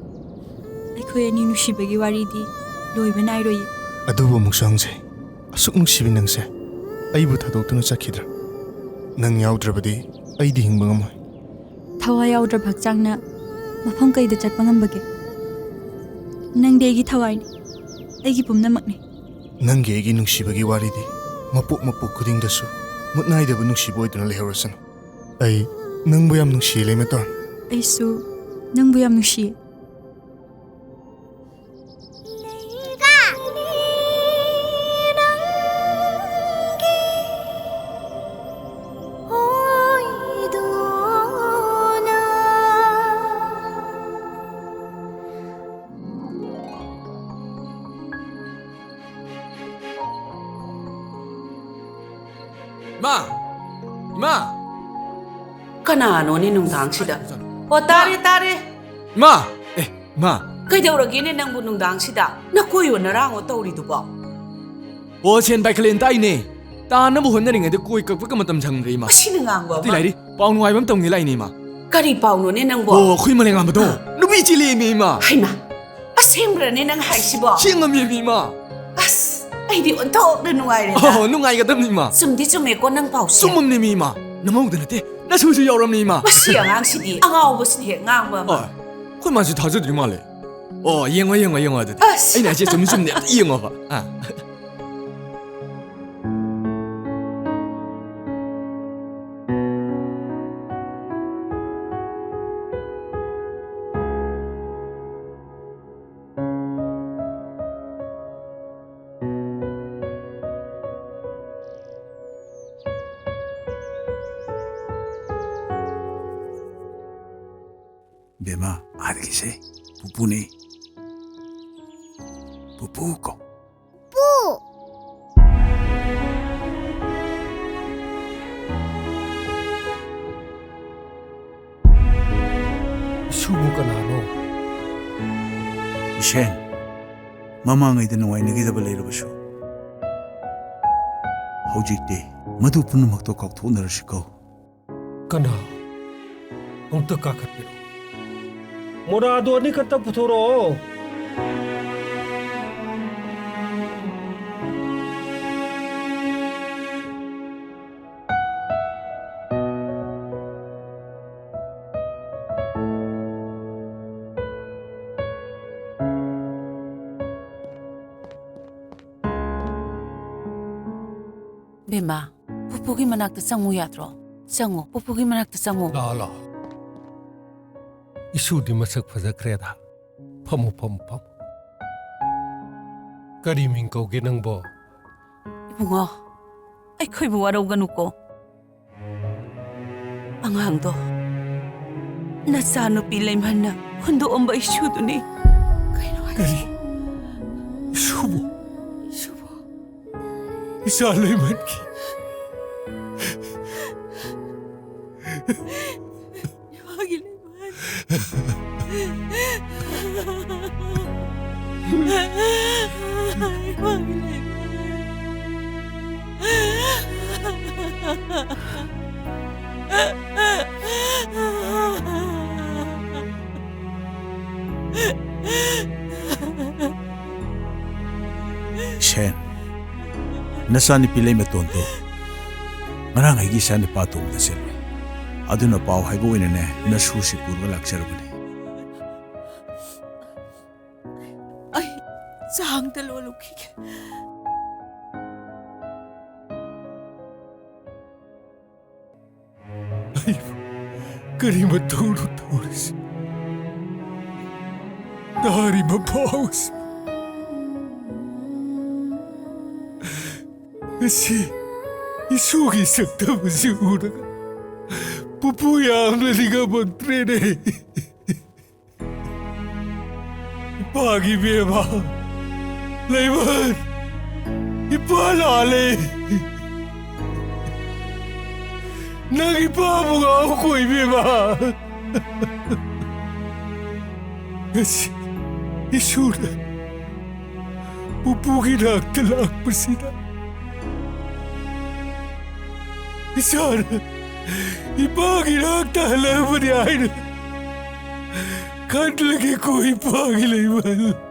ꯑꯩꯈꯣꯏ ꯑꯅꯤ ꯅꯨꯡꯁꯤꯕꯒꯤ ꯋꯥꯔꯤꯗꯤ ꯂꯣꯏꯕ ꯅꯥꯏꯔꯣꯏꯌꯦ꯫ ꯑꯗꯨꯕꯨ ꯑꯃꯨꯛꯁꯨ ꯍꯪꯖꯩ, ꯑꯁꯨꯛ ꯅꯨꯡꯁꯤꯕꯤ ꯅꯪꯁꯦ ꯑꯩꯕꯨ ꯊꯥꯗꯣꯛꯇꯨꯅ ꯆꯠꯈꯤꯗ꯭ꯔꯥ? ꯅꯪ ꯌꯥꯎꯗ꯭ꯔꯕꯗꯤ ꯑꯩꯗꯤ ꯍꯤꯡꯕ ꯉꯝꯃꯣꯏ꯫ ꯊꯋꯥꯏ ꯌꯥꯎꯗ꯭ꯔꯕ ꯍꯛꯆꯥꯡꯅ ꯃꯐꯝ ꯀꯩꯗ ꯆꯠꯄ ꯉꯝꯕꯒꯦ? ꯅꯪꯗꯤ ꯑꯩꯒꯤ ꯊꯋꯥꯏꯅꯤ, ꯑꯩꯒꯤ ꯄꯨꯝꯅꯃꯛꯅꯤ꯫ ꯅꯪꯒꯤ ꯑꯩꯒꯤ ꯅꯨꯡꯁꯤꯕꯒꯤ ꯋꯥꯔꯤꯗꯤ ꯃꯄꯣꯛ ꯃꯄꯣꯛ ꯈꯨꯗꯤꯡꯗꯁꯨ ꯃꯨꯠ ꯅꯥꯏꯗꯕ ꯅꯨꯡꯁꯤꯕ ꯑꯣꯏꯗꯨꯅ ꯂꯩꯍꯧꯔꯁꯅꯨ꯫ ꯑꯩ ꯅꯪꯕꯨ ꯌꯥꯝ ꯅꯨꯡꯁꯤꯌꯦ, ꯂꯩꯃꯇꯣꯟ꯫ ꯑꯩꯁꯨ ꯅꯪꯕꯨ ꯌꯥꯝ ꯅꯨꯡꯁꯤꯌꯦ꯫ ꯏꯃꯥ! ꯏꯃꯥ! ꯀꯅꯥꯅꯣꯅꯦ ꯅꯨꯡꯗꯥꯡꯁꯤꯗ? ꯑꯣ, ꯇꯥꯔꯦ, ꯇꯥꯔꯦ꯫ ꯏꯃꯥ! ꯑꯦ, ꯏꯃꯥ! ꯀꯩꯗꯧꯔꯒꯦꯅꯦ ꯅꯪꯕꯨ ꯅꯨꯡꯗꯥꯡꯁꯤꯗ? ꯅꯀꯣꯏꯌꯣ ꯅꯔꯥꯡꯉꯣ ꯇꯧꯔꯤꯗꯨꯕꯣ? ꯑꯣ, ꯁꯦꯟ ꯄꯥꯏꯈꯠꯂꯦꯅ ꯇꯥꯏꯅꯦ꯫ ꯇꯥꯅꯕ ꯍꯣꯠꯅꯔꯤꯉꯩꯗ ꯀꯣꯏ ꯀꯛꯄꯒ ꯃꯇꯝ ꯁꯪꯗ꯭ꯔꯦ, ꯏꯃꯥ꯫ ꯃꯁꯤꯅ ꯉꯥꯡꯕ ꯑꯇꯩ ꯑꯃ꯫ ꯂꯥꯏꯔꯤ, ꯄꯥꯎ ꯅꯨꯡꯉꯥꯏꯕ ꯑꯃ ꯇꯝꯒꯦ ꯂꯥꯛꯏꯅꯦ, ꯏꯃꯥ꯫ ꯀꯔꯤ ꯄꯥꯎꯅꯣꯅꯦ ꯅꯪꯕꯣ? ꯑꯣ, ꯑꯩꯈꯣꯏ ꯃꯂꯦꯝꯉꯥꯟꯕꯗꯣ ꯅꯨꯄꯤ ꯆꯦꯜꯂꯦꯃꯤ, ꯏꯃꯥ꯫ ꯍꯩꯃꯥ! ꯑꯁꯦꯡꯕ꯭ꯔꯅꯦ ꯅꯪ ꯍꯥꯏꯁꯤꯕꯣ? ꯁꯦꯡꯉꯝꯃꯦꯃꯤ, ꯏꯃꯥ꯫ ꯑꯁ, ꯑꯩꯗꯤ ꯑꯣꯟꯊꯣꯛꯅ ꯅꯨꯡꯉꯥꯏꯔꯦꯗ꯫ ꯑꯣ, ꯅꯨꯡꯉꯥꯏꯒꯗꯕꯅꯤ, ꯏꯃꯥ꯫ ꯆꯨꯝꯗꯤ ꯆꯨꯝꯃꯦꯀꯣ ꯅꯪ ꯄꯥꯎꯁꯦ꯫ ꯆꯨꯝꯃꯝꯅꯦꯃꯤ, ꯏꯃꯥ꯫ ꯅꯃꯧꯗ ꯅꯠꯇꯦ, ꯅꯁꯨꯁꯨ ꯌꯥꯎꯔꯝꯅꯦ, ꯏꯃꯥ꯫ ꯃꯁꯤ ꯑꯉꯥꯡꯁꯤꯗꯤ ꯑꯉꯥꯎꯕꯁꯤꯅ ꯍꯦꯛ ꯉꯥꯡꯕ ꯑꯃ꯫ ꯑꯣ, ꯑꯩꯈꯣꯏ ꯃꯥꯁꯨ ꯊꯥꯖꯗ꯭ꯔꯤ ꯃꯥꯜꯂꯦ꯫ ꯑꯣ, ꯌꯦꯡꯉꯣ, ꯌꯦꯡꯉꯣ, ꯌꯦꯡꯉꯣ ꯑꯗꯨꯗꯤ꯫ ꯑꯁ꯫ ꯑꯩꯅ ꯍꯥꯏꯁꯦ ꯆꯨꯝꯃꯤ ꯆꯨꯝꯗꯦ ꯑꯝꯇ ꯌꯦꯡꯉꯣꯕ꯫ ꯑꯥ꯫ ꯕꯦꯝꯃ, ꯑꯥꯗꯒꯤꯁꯦ ꯄꯨꯄꯨꯅꯦ꯫ ꯄꯨꯄꯨ ꯀꯣ꯫ ꯄꯨ! ꯏꯁꯨꯕꯨ ꯀꯅꯥꯅꯣ? ꯏꯁꯦꯟ, ꯃꯃꯥꯡꯉꯩꯗ ꯅꯨꯡꯉꯥꯏꯅꯈꯤꯗꯕ ꯂꯩꯔꯕꯁꯨ, ꯍꯧꯖꯤꯛꯇꯤ ꯃꯗꯨ ꯄꯨꯝꯅꯃꯛꯇꯣ ꯀꯥꯎꯊꯣꯛꯅꯔꯁꯤꯀꯣ꯫ ꯀꯅꯥ? ꯑꯃꯨꯛꯇ ꯀꯥꯈꯠꯄꯤꯔꯣ꯫ ꯃꯣꯔꯥꯗꯣ ꯑꯅꯤꯈꯛꯇ ꯄꯨꯊꯣꯔꯛꯑꯣ꯫ ꯕꯦꯝꯃ, ꯄꯨꯄꯨꯒꯤ ꯃꯅꯥꯛꯇ ꯆꯪꯉꯨ ꯌꯥꯗ꯭ꯔꯣ? ꯆꯪꯉꯨ, ꯄꯨꯄꯨꯒꯤ ꯃꯅꯥꯛꯇ ꯆꯪꯉꯨ꯫ ꯂꯥꯛꯑꯣ, ꯂꯥꯛꯑꯣ꯫ ꯏꯁꯨꯗꯤ ꯃꯁꯛ ꯐꯖꯈ꯭ꯔꯦꯗ꯫ ꯐꯝꯃꯨ, ꯐꯝꯃꯨ, ꯐꯝꯃꯨ꯫ ꯀꯔꯤ ꯃꯤꯡ ꯀꯧꯒꯦ ꯅꯪꯕꯣ? ꯏꯕꯨꯡꯉꯣ, ꯑꯩꯈꯣꯏꯕꯨ ꯋꯥꯔꯧꯒꯅꯨꯀꯣ꯫ ꯑꯉꯥꯡꯗꯣ ꯅꯆꯥꯅꯨꯄꯤ ꯂꯩꯃꯍꯟꯅ ꯍꯨꯟꯗꯣꯛꯑꯝꯕ ꯏꯁꯨꯗꯨꯅꯤ꯫ ꯀꯩꯅꯣ ꯍꯥꯏꯁꯤ? ꯀꯔꯤ? ꯏꯁꯨꯕꯨ? ꯏꯁꯨꯕꯨ? ꯏꯆꯥ ꯂꯩꯃꯍꯟꯒꯤ ꯃꯥꯒꯤ ꯂꯩꯃꯍꯟ꯫ ꯃꯥꯒꯤ ꯂꯩꯃꯍꯟ꯫ ꯏꯁꯦꯟ, ꯅꯆꯥꯅꯨꯄꯤ ꯂꯩꯃꯇꯣꯟꯗꯨ ꯉꯔꯥꯡ ꯑꯩꯒꯤ ꯏꯆꯥꯅꯨꯄꯥ ꯑꯇꯣꯝꯕꯗ ꯆꯦꯜꯂꯨꯏ꯫ ꯑꯗꯨꯅ ꯄꯥꯎ ꯍꯥꯏꯕ ꯑꯣꯏꯅꯅꯦ, ꯅꯁꯨꯁꯤ ꯄꯨꯔꯒ ꯂꯥꯛꯆꯔꯕꯅꯤ꯫ ꯑꯩ ꯆꯥꯡꯗ ꯂꯣꯜꯂꯨꯈꯤꯒꯦ꯫ ꯑꯩꯕꯨ ꯀꯔꯤ ꯃꯇꯧꯅꯣ ꯇꯧꯔꯤꯁꯤ? ꯅꯥꯔꯤꯕ ꯐꯥꯎꯁꯤ꯫ ꯉꯁꯤ ꯏꯁꯨꯒꯤ ꯁꯛꯇꯝ ꯑꯁꯤ ꯎꯔꯒ ꯄꯨꯄꯨ ꯌꯥꯝꯅ ꯅꯤꯡꯉꯝꯃꯛꯇ꯭ꯔꯦꯅꯦ꯫ ꯏꯄꯥꯒꯤ ꯏꯕꯦꯝꯃ, ꯂꯩꯃꯟ, ꯏꯄꯥ ꯂꯥꯜꯂꯦ꯫ ꯅꯪ ꯏꯄꯥꯕꯨ ꯉꯥꯎꯀꯣ ꯏꯕꯦꯝꯃ꯫ ꯉꯁꯤ ꯏꯁꯨꯅ ꯄꯨꯄꯨꯒꯤ ꯅꯥꯛꯇ ꯂꯥꯛꯄꯁꯤꯗ ꯏꯆꯥꯅ ꯏꯄꯥꯒꯤ ꯅꯥꯛꯇ ꯍꯜꯂꯛꯄꯅꯤ ꯍꯥꯏꯅ ꯈꯜꯂꯒꯦꯀꯣ ꯏꯄꯥꯒꯤ ꯂꯩꯃꯟ꯫